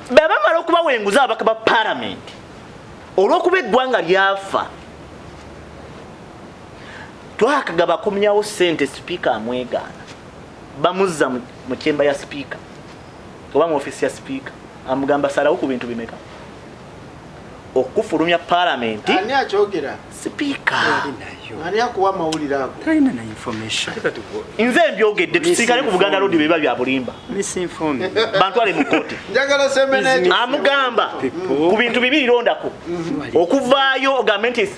S6: bwe bamala okubawa enguzi ababaka ba palamenti, olw'okuba eggwanga lyafa, Twaha Kagabo akomyawo sente, sipiika amwegaana, bamuzza mu chamber ya sipiika oba mu ofiisi ya sipiika, amugamba salawo ku bintu bimeka okufulumya palamenti.
S2: Ani akyogera?
S6: Sipiika.
S2: Ani akuwa amawulire ago?
S5: Talina na information.
S6: Nze mbyogedde, tusiikale ku Buganda Road, biba bya bulimba.
S5: Misinformed.
S6: Bantwale mu kooti.
S2: Njagala semene.
S6: Amugamba ku bintu bibiri londako, okuvaayo ogambe nti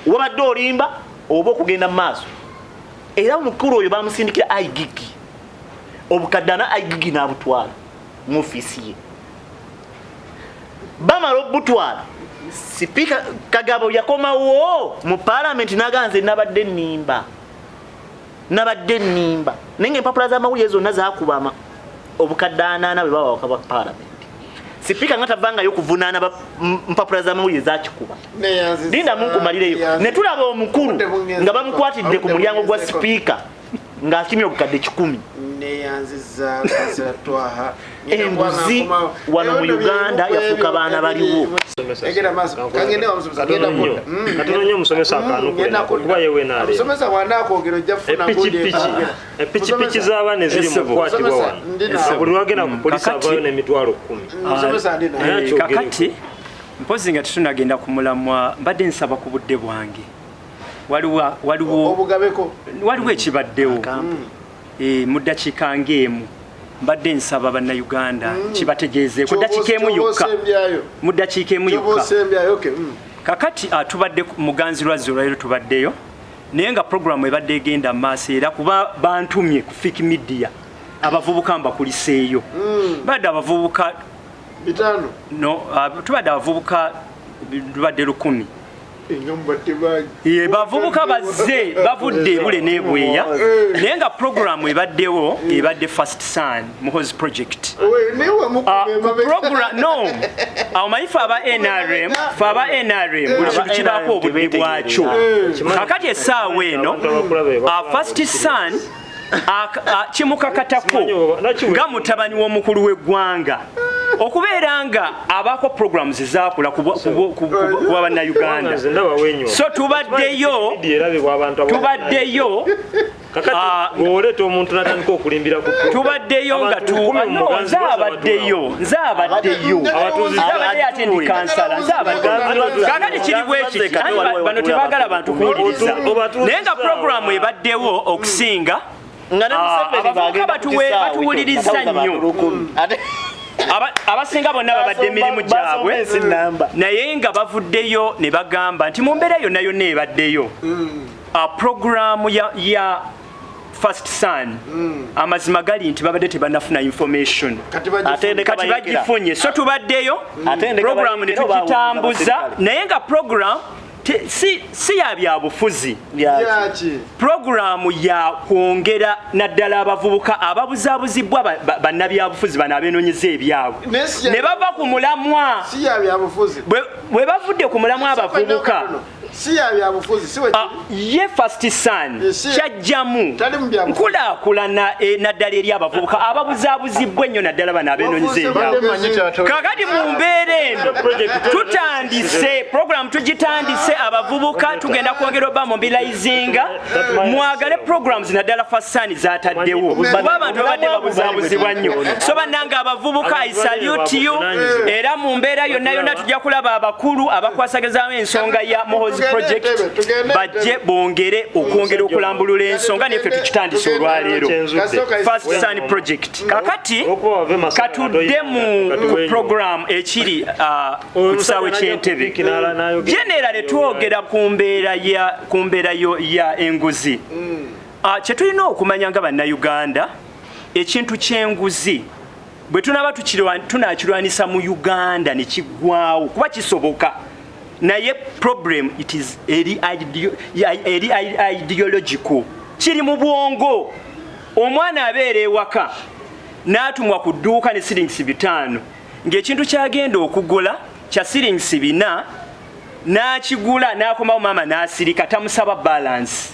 S6: wabadde olimba oba okugenda mu maaso. Era omukulu oyo bamusindikira IGG obukadde ana, IGG n'abutwala mu ofiisi ye. Bamala obutwala, sipiika Kagabo yakomawo mu palamenti n'agamba nze nabadde nnimba, nabadde nnimba, naye nga empapula z'amawulire zonna zakuba obukadde anaana bwe bawa ba palamenti. Sipiika nga tavangayo kuvunaana mpapula z'amawulire zakikuba.
S2: Neyanziza.
S6: Linda munkumalireyo. Ne tulaba omukulu nga bamukwatidde ku mulyango gwa sipiika ng'akimye obukadde 100.
S2: Neyanziza Kansela Twaha.
S6: Enguzi wano mu Uganda yafuuka baana baliwo.
S2: Egera maaso. Kangende wa musomesa,
S1: Katono
S2: ngenda
S1: nnyo.
S2: kudda.
S1: Katono nnyo omusomesa akaanukule
S2: Ngenda
S1: nako,
S2: kudda.
S1: kuba ye weenaaleero.
S2: Omusomesa bw'anaakwogera ojja kufuna gundi
S1: Epikipiki,
S2: ekwogera.
S1: epikipiki
S2: Musomesa,
S1: z'abaana eziri mu
S5: Esebo.
S1: kukwatibwa
S2: Musomesa,
S1: wano,
S2: ndi naawe.
S1: buli lwagenda ku polisi
S5: Kakati-
S1: avaayo n'emitwalo 10.
S2: Musomesa, ndi naawe.
S1: Naye akyogereko.
S5: Kakati mpozi nga tetunagenda ku mulamwa, mbadde nsaba ku budde bwange. Waliwo
S2: Obugabeko.
S5: Waliwo ekibaddewo. Mu ddakiika ng'emu mbadde nsaba Bannayuganda kibategeezeeko ddakiika emu yokka.
S2: Osembyayo.
S5: Mu ddakiika emu
S2: Kyoba
S5: yokka.
S2: osembyayo, okay.
S5: Kakati tubadde muganzi lwazzi olwaliro tubaddeyo, naye nga programu ebadde egenda mu maaso, era kuba bantumye ku Fik Media, abavubuka mbakuliseeyo. Badde abavubuka
S2: 500.
S5: No, tubadde abavubuka tubadde 1000.
S2: Nga mubadde bangi.
S5: Ye, bavubuka bazze bavudde ebule n'ebweya, naye nga programu ebaddewo ebadde First Son Muhozi Project.
S2: We, naye wamukuba
S5: Ku
S2: emabega.
S5: no, awo manyi fe aba NRM, fe aba NRM buli kintu kibaako obudde bwakyo. Kakati essaawa eno
S1: Abantu abakula be bakula.
S5: First Son kimukakatako
S1: Simanyi oba-
S5: nga mutabani w'omukulu w'eggwanga okubeera nga abaako programs ezakula kuba bannayuganda.
S1: Nze ndaba wenywa.
S5: So tubaddeyo
S1: Media erabibwa abantu
S5: tubaddeyo
S1: Kakati bw'oleeta omuntu n'atandika okulimbira ku
S5: tubaddeyo nga
S1: Abantu 1000 mu
S5: no,
S1: muganzi
S5: nze
S1: lwazzi
S5: abaddeyo, nze abaddeyo,
S1: Abatuuzi-
S5: nze abaddeyo, ate ndi kansala, nze abaddeyo. Kakati kiri bwe kiti, anti bano tebaagala bantu kuwuliriza,
S1: Obatuuziza
S5: naye nga programu ebaddewo okusinga
S6: Nga ne Museveni
S5: abavubuka
S6: bagenda ku kisaawe
S5: batuwuliriza
S6: kyokka
S5: nnyo.
S6: 1000. Ate
S5: Abasinga bonna babadde emirimu gyabwe,
S6: basomba ensi namba.
S5: Naye nga bavuddeyo ne bagamba nti mu mbeera yonna yonna ebaddeyo, programu ya First Son, amazima gali nti babadde tebannafuna information.
S2: Kati bagifunye.
S6: Ate ndeka
S5: Kati
S6: bayekera.
S5: bagifunye, so tubaddeyo
S6: Ate ndeka
S5: programu ne
S6: bayekera oba
S5: tugitambuza,
S6: abasirikale.
S5: naye nga program si ya byabufuzi.
S2: Yaki?
S5: Programu ya kwongera naddala abavubuka ababuzaabuzibwa bannabyabufuzi bano abenoonyeza ebyabwe
S2: Naye si
S5: ne bava ku mulamwa.
S2: Si ya byabufuzi.
S5: Bwe bavudde ku mulamwa abavubuka
S2: Katono. Si ya byabufuzi, si
S5: Ah, ye first son kyajjamu nkulaakulana eh, naddala eri abavubuka ababuzaabuzibwa ennyo naddala bano abenoonyeza enjawulo. Kakati mu mbeera eno tutandise program, tugitandise abavubuka, tugenda kwongera oba mobilizinga mwagale programs naddala first son zataddewo, kuba abantu babadde babuzaabuzibwa nnyo. So bannange abavubuka, I salute you. Era mu mbeera yonna yonna tujja kulaba abakulu abakwasagazaamu ensonga ya Muhoozi Project bajje bongere okwongera okulambulula ensonga, neffe tukitandise olwaleero First Son Project. Kakati katudde mu program ekiri ku kisaawe ky'Entebe. Generally twogera ku mbeera ya ku mbeera ya enguzi. Kyetulina okumanya nga Bannayuganda, ekintu ky'enguzi bwe tunaba tunakirwanisa mu Uganda ne kiggwawo, kuba kisoboka, naye problem it is eri ideological, kiri mu bwongo. Omwana abeera ewaka n'atumwa ku dduuka ne siringisi 5, ng'ekintu kyagenda okugula kya siringisi 4, n'akigula n'akomawo, maama n'asirika, tamusaba balance.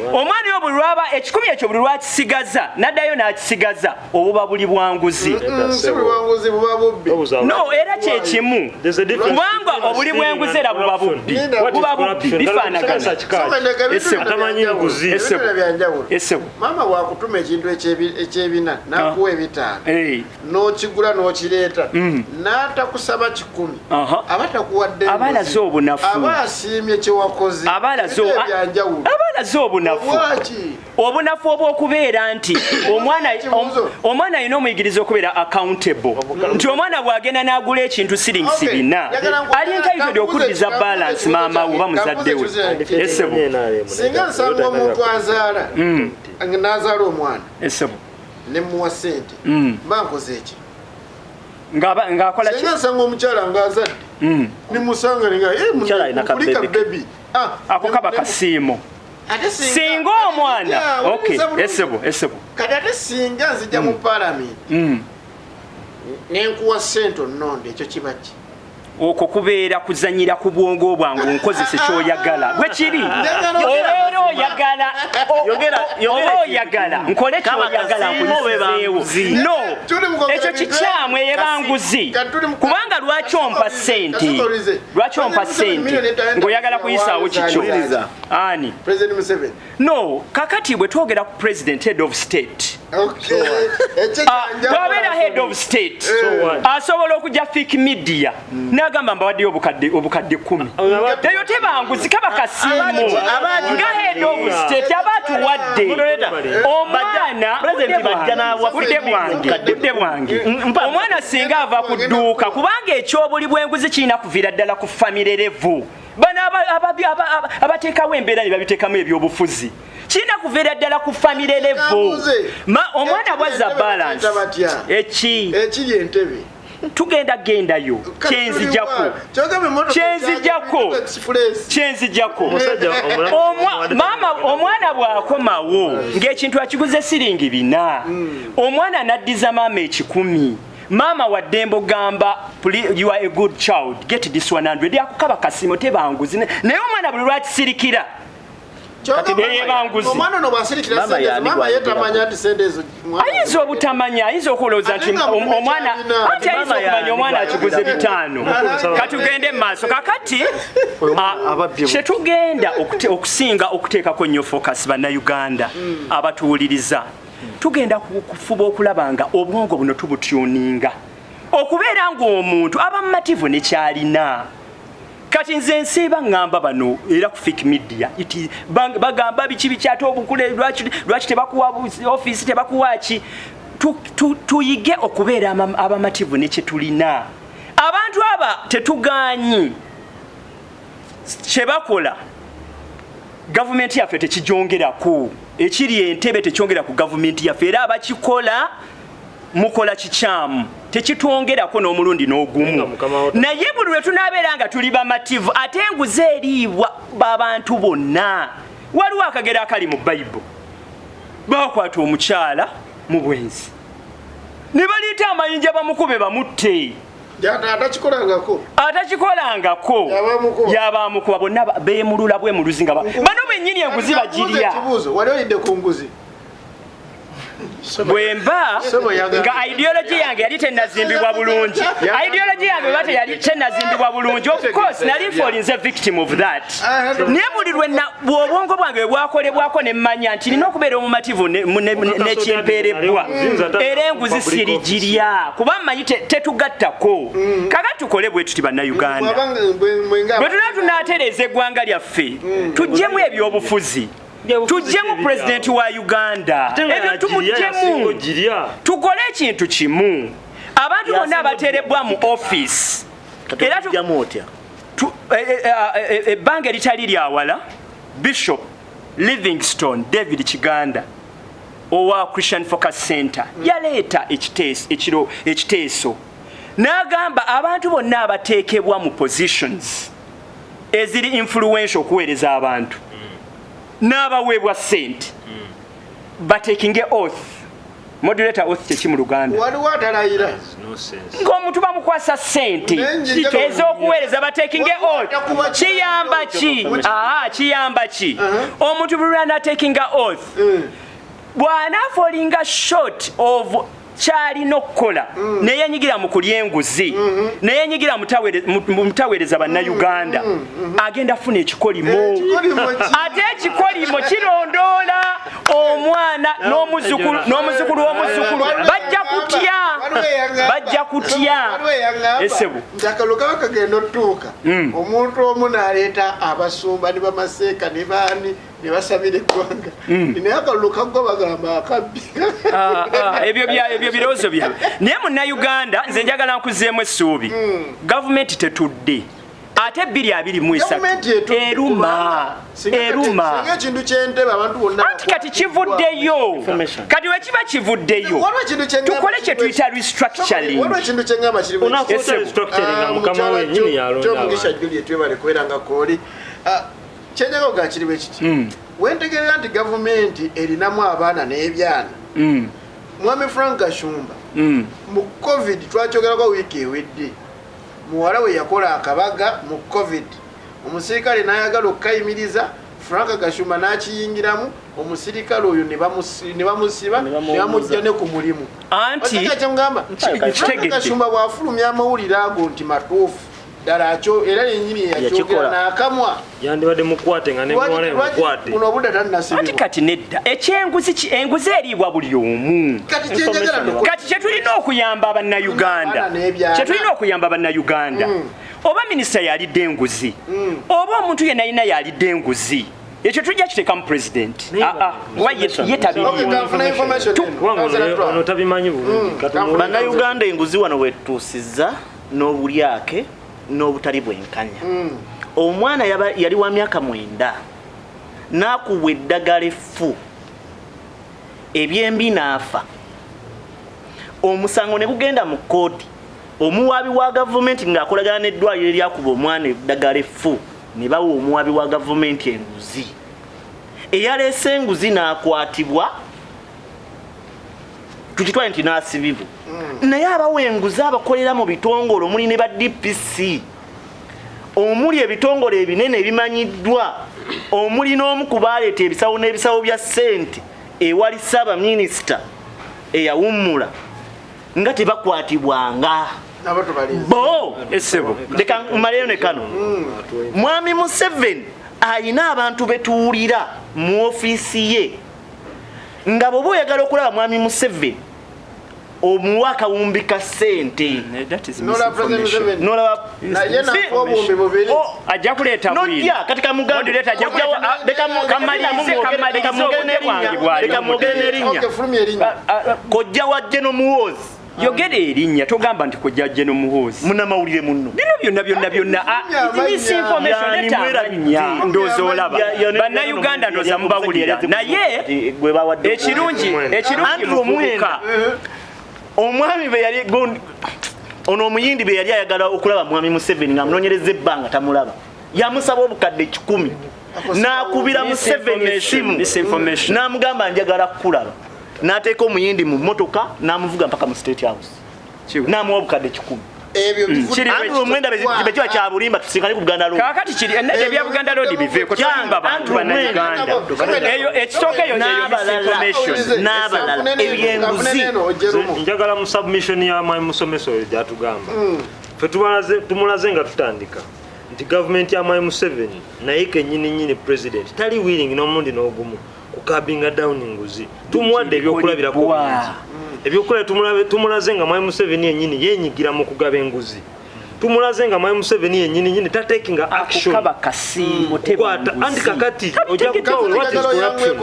S5: Omwana oyo buli lwaba 100 ekyo buli lwakisigaza n'addayo n'akisigaza, obuba buli bwanguzi.
S2: Si buli bwanguzi, buba bubbi.
S5: No, era kyekimu, kubanga obuli bw'enguzi era buba bubbi, buba bubbi, bifaanagana.
S2: Esebo, maama bwakutuma ekintu ekyebina n'akuwa 5, n'okigula n'okireeta, n'atakusaba 100, aba takuwadde,
S5: aba alaze obunafu,
S2: aba asiimye kyewakoze.
S5: Aba alaze obunafu, obunafu obw'okubeera nti omwana alina omuyigiriza okubeera accountable, nti omwana bw'agenda n'agula ekintu siringisi 4, ali entitled okuddiza balance maama we oba muzadde we. Esebo,
S2: singa nsanga omuntu azaala, n'azaala omwana,
S5: esebo,
S2: nemuwa sente, mba nkoze eki?
S5: Ng'akola ki?
S2: Singa nsanga omukyala ng'azadde, nimusanga
S6: Mukyala
S2: kulika baby,
S5: ako kaba kasiimo. Singa omwana, okay, esebo, esebo.
S2: Kati ate singa nzija mu palamenti nenkuwa sente onnonde, ekyo kiba ki?
S5: Okwo kubeera kuzanyira ku bwongo bwange, onkozese kyoyagala. Bwe kiri, obeera oyagala, oba oyagala nkole kyoyagala, nkuyisizeewo. No, ekyo kikyamu, eyebanguzi, kubanga lwaki ompa sente? Lwaki ompa sente ng'oyagala kuyisaawo kikyo? Ani? No, kakati bwe twogera ku president, head of state, bw'abeera head of state asobola okujja Fik Media n'agamba mbawaddeyo obukadde 10. Eyo tebanguzi, kaba kasiimo. Nga head of state aba atuwadde omwana. Budde bwange, budde bwange. Omwana singa ava ku dduuka, kubanga ekyobuli bw'enguzi kirina kuviira ddala ku family level. Bano abateekawo embeera ne babiteekamu ebyobufuzi, kirina kuviira ddala ku family level. Omwana bwazza balance eki
S2: ekiri Entebe.
S5: Tugenda gendayo. Kyenzijako, kyenzijako, kyenzijako, mama, omwana bw'akomawo ng'ekintu akiguze siringi 4, omwana n'addiza maama 100, maama waddembe ogamba, "You are a good child, get this 100." Akukaba kasimo, tebanguzi. Naye omwana buli lwakisirikira,
S2: omwana ono bwasirikira sente, maama ye tamanya nti sente ezo?
S5: Ayinza obutamanya, ayinza okulowooza nti omwana, anti ayinza okumanya omwana akiguze 5. Katugende mu maaso. Kakati kyetugenda okusinga okuteekako nnyo focus, Bannayuganda abatuwuliriza, tugenda kufuba okulaba nga obwongo buno tubutuninga okubeera ng'omuntu aba mumativu nekyalina. Kati nze nsiiba ŋŋamba bano era ku Fik Media, bagamba biki biki, ate obukule lwaki tebakuwa ofiisi, tebakuwa ki? Tuyige okubeera abamativu ne kyetulina. Abantu aba tetuganyi kyebakola, gavumenti yaffe tekijongerako. Ekiri Entebe tekyongera ku gavumenti yaffe, era abakikola mukola kikyamu, tekitwongerako n'omulundi n'ogumu. Naye buli lwe tunaabeera nga tuli bamativu, ate enguzi eriibwa babantu bonna. Waliwo akagero akali mu Bayibuli, bakwata omukyala mu bwenzi ne baleeta amayinja bamukube bamutte.
S2: Atakikolangako.
S5: Atakikolangako yabamukuba. Bonna beemulula bwemuluzi nga bano bennyini enguzi bagirya.
S2: Wali olidde ku nguzi?
S5: Bwemba nga ideology yange yali tenazimbibwa bulungi, ideology yange bwe teyali tenazimbibwa bulungi, of course nali falling a victim of that. Naye buli lwe obwongo bwange bwe bwakolebwako ne mmanya nti nina okubeera omumativu nekimpeerebbwa, era enguzi sirigirya kuba mmanyi tetugattako. Kaka tukole bwe tuti bannayuganda, bwe tuna tunaatereeza eggwanga lyaffe, tuggyemu ebyobufuzi, tuggyemu pulezidenti wa Uganda, ebyo tumugyemu, tukole ekintu kimu. Abantu bonna abateerebbwa mu office
S6: era
S5: ebbanga eritali lyawala, Bishop Livingstone David Kiganda owa Christian Focus Center yaleeta ekiteeso n'agamba abantu bonna abateekebwa mu positions eziri influential okuweereza abantu n'abaweebwa ssente batekinge oath. Moderator, oath kyeki mu Luganda?
S2: Waliwo atalayira.
S5: Ng'omuntu bamukwasa ssente ez'okuweereza, batekinge oath, kiyamba ki? Aha, kiyamba ki? Omuntu buli lwanatekinga oath, bw'anaafolinga short of kyalina okukola, neyenyigira mu kulya enguzi, neyenyigira mu mutaweereza bannayuganda, agenda afuna ekikolimo. Ate ekikolimo kirondoola omwana n'omuzukulu n'omuzukulu w'omuzukulu. Bajja kutya, bajja kutya. Esebo.
S2: Nti akalulu kaba kagenda otutuuka, omuntu omu n'aleeta abasumba ne bamaseeka ne baani ne basabira eggwanga, naye akalulu kaggwa bagamba akabbi.
S5: Ebyo birowoozo byabwe. Naye munnayuganda, nze njagala nkuzeemu essuubi. Gavumenti tetudde, ate 2023 eruma eruma.
S2: Singa ekintu kyentebe abantu bonna
S5: Anti kati kivuddeyo. Kati wekiba kivuddeyo, tukole kye tuyita restructuring.
S2: Waliwo ekintu kyeŋŋamba kiri bwe kiti.
S1: Unakoota restructuring nga mukama wenyini yalonda
S2: Kyomugisha
S1: abantu.
S2: Juliet, webale kubeera nga kooli. Kyenjaga oga kiri bwe kiti: wentegerera nti gavumenti erinamu abaana n'ebyana. Mwami Frank Gashumba, mu COVID twakyogerako wiiki ewedde, muwala we yakola akabaga mu COVID, omusirikale n'ayagala okukayimiriza, Frank Gashumba n'akiyingiramu, omusirikale oyo ne bamusiba,
S6: Ne
S2: ne bamujja ne ku mulimu.
S5: Anti
S2: Kyemugamba, Frank
S5: Nkitegedde.
S2: Gashumba bw'afulumya amawulire ago nti matuufu ddala, akyo era yennyini yakyogera
S6: Yakikola.
S2: n'akamwa.
S1: Yandibadde mukwate nga ne muwala we mukwate.
S2: Buno obudde
S5: Anti
S2: tannasibibwa.
S5: Kati nedda, ekyenguzi enguzi eriibwa buli omu.
S2: Kati kyenjagala
S5: Kati kyetulina okuyamba abannayuganda,
S2: Abaana n'ebyana.
S5: kyetulina okuyamba abannayuganda, oba minisita yalidde enguzi, oba omuntu yenna yina yalidde enguzi, ekyo tujja kiteekamu pulezidenti. Kuba ye
S2: Okay,
S5: tabiriimu.
S2: kanfuna information eno.
S1: Kubanga ono tabimanyi bulungi. Katumuwe.
S6: Bannayuganda, enguzi wano wetutuusizza n'obulyake n'obutali bwenkanya. Omwana yali wa myaka 9 n'akubwa eddagala effu ebyembi n'afa. Omusango ne gugenda mu kkooti, omuwaabi wa gavumenti ng'akolagana n'eddwaliro eryakuba omwana eddagala effu, ne bawa omuwaabi wa gavumenti enguzi. Eyaleese enguzi n'akwatibwa, tukitwale nti n'asibibwa. Naye abawa enguzi abakolera mu bitongole omuli ne ba DPC, omuli ebitongole ebinene ebimanyiddwa, omuli n'omu ku baaleeta ebisawo n'ebisawo bya ssente ewali ssaabaminisita eyawummula, nga tebakwatibwanga.
S2: Nabo tubalinze.
S6: Bo
S5: Esebo.
S6: Leka mmaleyo ne kano. Mwami Museveni ayina abantu betuwulira mu ofiisi ye nga bw'oba oyagala okulaba mwami Museveni, omuwa akawumbi ka ssente.
S5: That is
S2: Nola President
S5: misinformation.
S2: Museveni.
S6: Nolaba
S2: Naye nafa obuwumbi bubiri.
S5: Ajja kuleeta bwino.
S6: Nojja kati kamugambe.
S5: Moderator ajja kuleeta- Kamalirize, kamalirize
S6: Leka mwogere
S5: obudde bwange
S6: n'erinnya.
S5: bwali.
S6: Leka mwogere n'erinnya.
S2: Okay, fulumya erinnya.
S6: Kojja wa General Muhoozi.
S5: Yogera erinnya, togamba nti kojja General Muhoozi.
S6: Munnamawulire munno.
S5: Bino byonna byonna byonna,
S2: Amanya.
S5: misinformation.
S6: Yani
S5: Leta
S6: mwerabidde.
S5: amanya, ndowooza olaba bannayuganda, ndowooza mubawulira, naye
S6: gwe bawadde
S5: ekirungi, ekirungi
S6: Andrew
S5: muvubuka.
S6: Omwenda. Omwami be yali ono omuyindi be yali ayagala okulaba mwami Museveni ng'amunoonyereza ebbanga tamulaba, yamusaba obukadde 100 n'akubira Museveni essimu
S5: Misinformation.
S6: n'amugamba njagala kukulaba, n'ateeka omuyindi mu mmotoka n'amuvuga mpaka mu State House
S5: Kiwe.
S6: n'amuwa obukadde 100.
S2: Ebyo
S5: Kiri
S6: Andrew Mwenda bwe kiba kya bulimba tusinkane ku Buganda Road.
S5: Kakati kiri ebya Buganda Road biveeko, tolimba bantu bannayuganda. Eyo ekisooka, eyo
S6: N'abalala.
S5: misinformation.
S6: N'abalala. Ebyenguzi.
S1: Njagala mu submission ya mwami musomesa oyo gyatugamba, ffe tumulaze nga tutandika nti gavumenti ya mwami Museveni naye kenyini nyini president tali willing n'omulundi n'ogumu kucurbinga down nguzi. Tumuwadde ebyokulabirako bingi. Ebyokulabira tumulaze nga mwami Museveni yennyini yenyigira mu kugaba enguzi. Tumulaze nga mwami Museveni yennyini nyini tatekinga action
S5: Kaba kasiimo teba
S1: kukwata
S5: nguzi.
S1: Anti kakati ojja kukwawula what is corruption.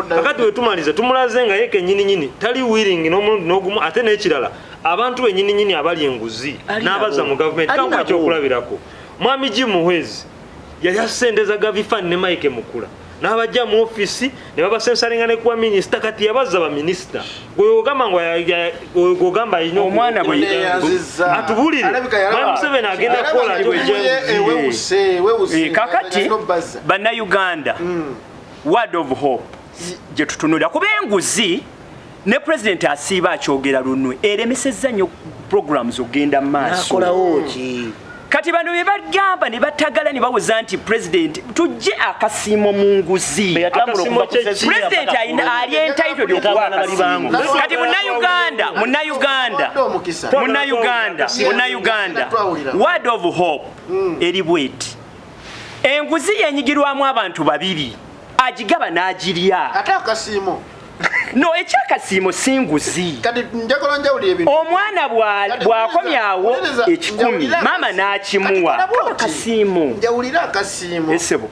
S1: Kakati wetumalize tumulaze nga ye kenyini nyini tali willing n'omulundi n'ogumu. Ate n'ekirala, abantu benyini nyini abali enguzi
S6: Ali
S1: n'abazza
S6: nabo.
S1: mu gavumenti.
S6: Ali
S1: Kankuwa
S6: nabo.
S1: ekyokulabirako, mwami Jim Muhwezi yali asendeza Gavifan ne Mike Mukula n'abajja mu ofisi ne babasensalinga ne kuwa minisita. Kati yabazza baminisita. Gwe ogamba ngo ogamba alina
S5: Omwana bwe-
S1: Atubulire. Mwami Museveni agenda kukola ate ojja enguzi.
S5: Kakati bannayuganda, word of hope gye tutunulira kuba enguzi ne pulezidenti asiiba akyogera lunwe, eremesezza nnyo programs ogenda mu maaso.
S6: Nakolawo ki?
S5: Kati bano bye bagamba ne batagala ne bawoza nti pulezidenti tujje akasiimo mu nguzi.
S6: Bwe yatambula
S1: Akasiimo
S6: okuva ku
S1: kye ki?
S6: Cecilia
S5: Pulezidenti
S6: mpaka
S5: alina
S6: ku
S5: ali entitled okuwa
S6: Yatambula n'abali
S5: akasiimo.
S6: bangu.
S5: Kati munnayuganda, munnayuganda, munnayuganda, munnayuganda, word of hope eri bweti: enguzi yenyigirwamu abantu babiri, agigaba n'agirya.
S2: Ate akasiimo?
S5: No, ekyakasiimo si nguzi.
S2: Kati njagala njawulira ebintu.
S5: Omwana
S2: Kati
S5: bw'akomyawo
S2: wuliriza,
S5: 100,
S2: njawulira
S5: maama n'akimuwa,
S2: Kati
S5: kaba kasiimo.
S2: Njawulira akasiimo
S5: Esebo.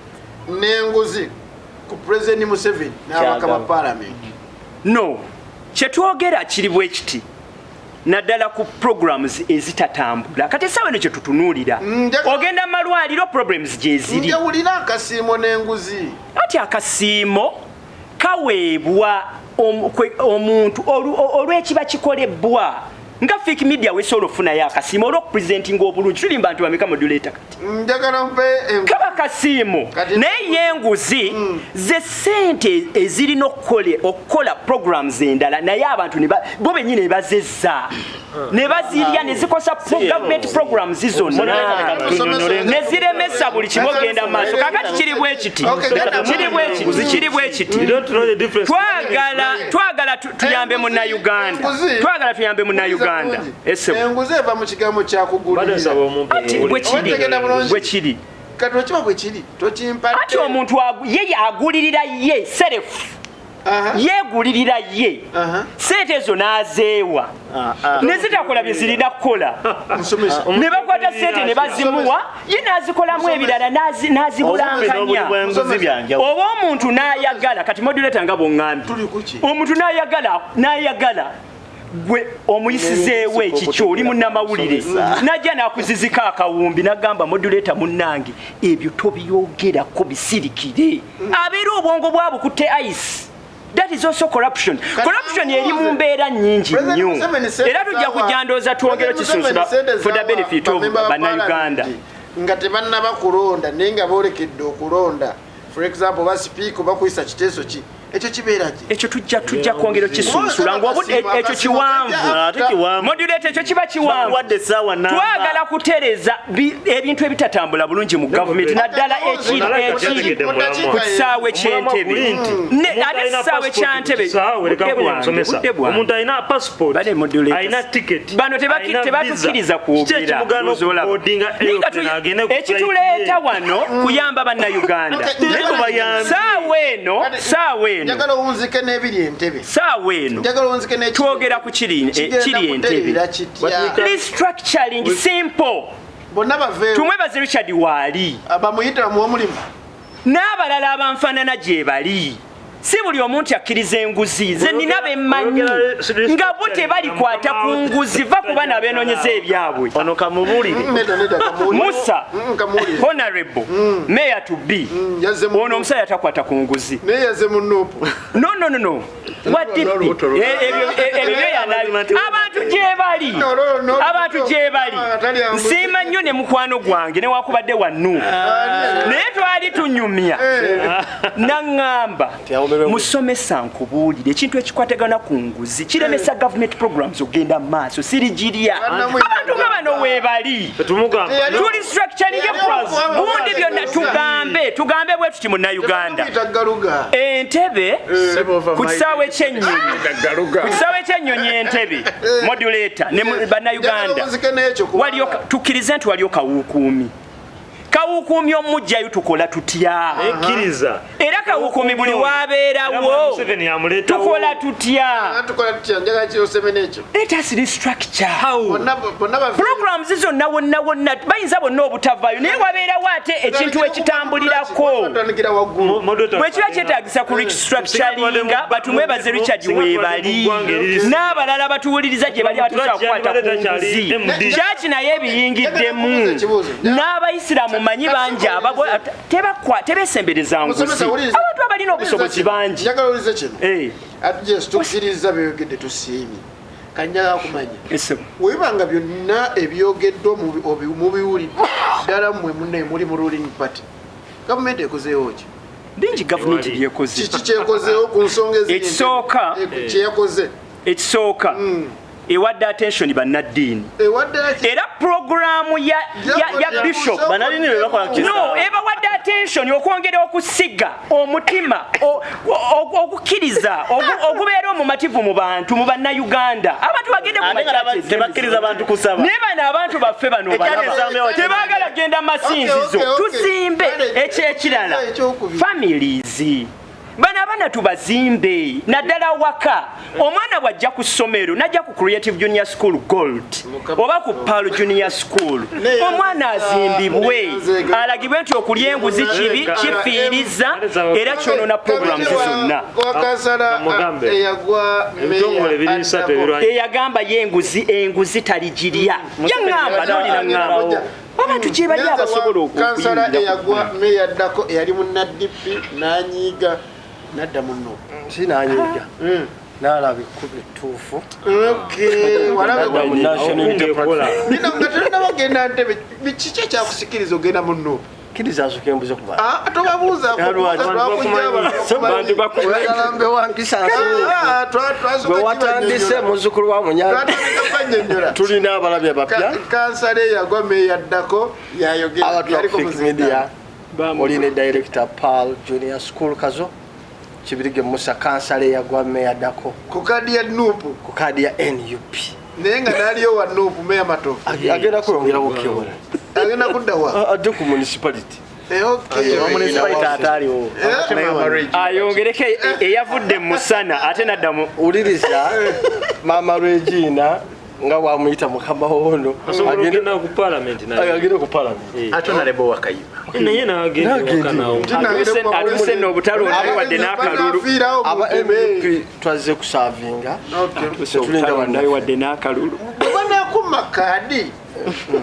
S2: n'enguzi ku Pulezidenti Museveni n'abaka ba
S6: Kyagala.
S2: Paalamenti.
S5: No, kyetwogera kiri bwe kiti, naddala ku programs ezitatambula. Kati essaawa eno kyetutunuulira, ogenda mu malwaliro, problems gyeziri.
S2: Njawulira akasiimo n'enguzi.
S5: Ati akasiimo kaweebwa omuntu olw'ekiba kikolebwa, nga Fik Media wesobola okufunayo akasiimo olw'okupresentinga obulungi. Tuli bantu bameka, modulator, kati?
S2: Njagala mpe
S5: Kaba kasiimo.
S2: Kati
S5: Naye yenguzi ze sente ezirina okukola programs endala, naye abantu bo benyini ne bazezza ne bazirya ne zikosa government programs zonna ne ziremesa buli kimu ogenda mu maaso. Kakati kiri bwe kiti,
S2: Okay, genda
S5: kiri bwe kiti, kiri bwe kiti.
S1: You don't know the difference.
S5: Twagala tuyambe munnayuganda.
S2: Enguzi-
S5: Twagala tuyambe munnayuganda. Esebo.
S2: Enguzi eva mu kigambo
S1: Badde
S2: kyakugulirira.
S1: nsaba omumpe.
S5: Ati bwe kiri.
S2: Otegenda bulungi.
S5: Bwe kiri.
S2: Kati okiba bwe kiri, tokimpadde.
S5: Ati omuntu ye agulirira ye self, yeegulirira ye sente ezo n'azeewa ne zitakola bye zirina kukola.
S2: Musomesa.
S5: Ne bakwata sente ne bazimuwa, ye n'azikolamu ebirala, n'azibulankanya.
S6: N'obuli bw'enguzi byanjawulo.
S5: Oba omuntu n'ayagala, kati modulator, nga bw'oŋŋambye,
S2: Tuli kuki?
S5: omuntu n'ayagala gwe omuyisizeewo ekikyo, oli munnamawulire, najja n'akuzizika akawumbi n'agamba, "Modulator munnange, ebyo tobyogerako, bisirikire." Abeera obwongo bwabwe kutte ice. That is also corruption. Corruption eri mu mbeera nnyingi nnyo, era tujja kujja ndowooza twongere kisunsula for the benefit of bannayuganda.
S2: Nga tebannaba kulonda, naye nga boolekedde okulonda, for example ba sipiika, oba kuyisa kiteeso ki, ekyo kibeera ki?
S5: Ekyo tujja kwongera okisunsula nga ekyo kiwanvu.
S6: Ate kiwanvu.
S5: Modulator, ekyo kiba kiwanvu.
S6: Bakuwadde essaawa namba.
S5: Twagala kutereza ebintu ebitatambula bulungi mu gavumenti, naddala ekiri ku kisaawe ky'Entebe. Ate ekisaawe kya Ntebe, budde bwange, budde bwange.
S1: Omuntu alina passport,
S5: Bale moderators.
S1: alina ticket,
S5: Bano
S1: alina
S5: tebatukiriza
S1: visa. Kiki
S5: kwogera.
S1: ekimugaana
S5: Ndowooza olaba.
S1: okuboardinga
S5: Naye nga
S1: aeroplane agende ku flight
S5: ekituleeta
S1: ye?
S5: wano kuyamba bannayuganda.
S2: Okay,
S6: Naye tubayambe.
S5: Saawa eno, saawa eno,
S2: Njagala owunzike n'ebiri Entebe.
S5: Saawa eno
S2: Njagala owunzike n'ekiri.
S5: twogera ku kiri
S2: Kigenda
S5: kiri Entebe.
S2: kutereera kitya?
S5: Restructuring, simple.
S2: Bonna baveewo.
S5: Tumwebaze Richard waali.
S2: Bamuyite bamuwe omulimu.
S5: N'abalala abanfaanana gye bali. Si buli omuntu akkiriza enguzi. Ze nina bemmanyi nga bo tebalikwata ku nguzi, va kuba nabenoonyeza ebyabwe.
S6: Ono kamubulire.
S2: Nedda, nedda, kamuwulire.
S5: Musa,
S2: Kamuwulire.
S5: honorable mayor to be,
S2: Yazze mu
S5: ono omusajja takwata ku nguzi.
S2: Naye yazze mu NUP.
S5: No, no, no, no. What did
S6: Olubuto lwo.
S5: ebyo byo abantu gye bali.
S2: No, no, no,
S5: Abantu gye bali.
S2: Ah, tali ambuzi.
S5: Nsiima nnyo ne mukwano gwange newakubadde wa NUP, naye twali tunyumya naŋŋamba
S4: Nti awo
S5: Musomesa, nkubuulire ekintu ekikwatagana ku nguzi kiremesa government programs ogenda mu maaso. Sirigirya.
S2: Bannamwe-
S5: Abantu nga bano weebali.
S1: Tetumugamba.
S2: Teyali-
S5: Tuli structuring
S2: Teyali-
S5: gundi byonna, tugambe bwe tuti, munnayuganda,
S2: Tebamuyita Galuga.
S5: Entebe ku kisaawe ky'ennyonyi, ku kisaawe ky'ennyonyi Entebe, modulator ne bannayuganda,
S2: Njagala onzike n'ekyo kubanga-
S5: waliyo tukkirize nti waliyo kawukuumi. Kawukuumi omugjayo tukola tutya?
S1: Ekkiriza.
S5: Era kawukuumi buli
S1: Era
S5: wabeerawo,
S1: Museveni amuleetawo.
S5: tukola tutya?
S2: Ah, tukola tutya? Njagala kiroseme n'ekyo.
S5: Let us restructure
S2: Bonna
S5: programs zonna wonna wonna. Bayinza bonna obutavaayo, naye wabeerawo ate ekintu ekitambulirako.
S2: Batandikira waggulu.
S1: Moderator-
S5: Bwe kiba kyetagisa ku restructuringa, batumwebaze Richard
S1: Singa tubadde mu
S5: weebali
S1: ggwanga eriri-
S5: n'abalala batuwuliriza gye bali abatusobola kukwata ku nguzi.
S1: MD.
S5: Kyaki naye ebiyingiddemu
S2: Njagala kubuuza ekibuuzo.
S5: n'abayisiraamu manyi bangi tebesembereza nguzi.
S2: Musomesa, wuliriza.
S5: Abantu abalina obusobozi bangi.
S2: Njagala owulize kino.
S5: Eh,
S2: Ate yes, tukkiriza byeyogedde, tusiimye. Kanjagala kumanya,
S5: ese-
S2: webanga byonna ebyogeddwa mubiwulidde ddala, mmwe munne muli mu ruling party, gavumenti ekozeewo ki?
S5: Bingi gavumenti
S1: Tewali.
S5: byekoze.
S2: Kiki kyekozeewo ku nsonga eziri?
S5: Ekisooka-
S2: Kyeyakoze.
S5: Ekisooka, ewadde attention bannaddiini.
S2: Ewadde ki?
S5: Era puroguramu ya bishop
S6: Bannaddiini be bakola ku
S5: no
S6: kisaawe.
S5: ebawadde attention okwongera okusiga omutima okukkiriza ogubeera omumativu mu bantu, mu bannayuganda. Abantu bagende ku
S6: Ate nga
S5: ma-churches.
S6: tebakkiriza bantu kusaba.
S5: Naye bano abantu baffe bano
S6: Ekyali
S5: balaba
S6: ensambya wa-
S5: tebaagala genda masinzizo.
S2: Okay.
S5: Tuzimbe.
S2: Kale,
S5: Ekyekirala,
S2: ekyokubiri.
S5: families, bano abaana tubazimbe naddala waka. Omwana bw'ajja ku ssomero, najja ku Creative Junior School Gold oba ku Pal Junior School, omwana azimbibwe, alagibwe nti okulya enguzi kibi, kifiiriza era kyonona programs zonna.
S2: Wakansala
S1: Mugambe.
S2: eyagwa
S1: Ebitongole biri bisatu ebirwanyi.
S5: Eyagamba ye enguzi, enguzi taligirya, yaŋŋamba nolina ŋŋamba abantu gye bali abasobola
S2: Kansala
S5: okuyingira.
S2: eyagwa meya addako eyali munna DP n'anyiiga nadda muno.
S4: Sinanyiiga, nalaba ekkubo ettuufu.
S2: Okay, walaba.
S4: Nadda mu National
S1: Okunga
S4: Unity
S1: ekola.
S4: Platform.
S2: Nina nga tetunabagenda ntebe, kiki ekyakusikiriza ogenda muno?
S4: Kkiriza nsooke mbuze ku bantu.
S2: Ah, tobabuuzaako.
S4: Lwaki?
S2: Bantu
S4: Oyagala mbe wankisa nsuufu gwe watandise, muzzukulu wa Munyanja.
S2: Twatandika banyonyola.
S4: Tulina abalabi abapya.
S2: Kansala eyagwa meya addako yayogera.
S4: Abatula
S2: Yaliko
S4: ku Fik
S2: muzinda.
S4: Media, oli ne director Pal Junior School Kazo Kibirige Musa, kansala eyagwa meya addako.
S2: Ku kadi ya NUP.
S4: Ku kaadi ya NUP.
S2: Naye nga naliyo wa NUP, meya Matovu.
S4: Agenda kweyongera kukiwona.
S2: Agenda kudda wa?
S4: Adde ku municipality.
S2: Eh, okay.
S6: Municipality ataaliwo.
S2: Eh?
S5: Ayongereko eyavudde mu musana ate nadda mu
S4: Wuliriza, maama Regina nga bwamuyita mukama wono.
S1: Asobola okugenda ku parliament naye.
S4: Agende ku parliament.
S3: Ate onalebo Wakayima.
S1: Naye n'agenda
S4: N'agenda.
S1: ewaka nawo.
S5: Atuuse nno obutalo naye wadde n'akalulu.
S2: Banaafiirawo mu
S4: Aba
S2: ntebe.
S4: MUP twazze kusaavinga.
S2: Okay.
S4: Tetulinda
S5: naye
S4: bannaffe.
S5: wadde n'akalulu.
S2: Bwe banaakuma kaadi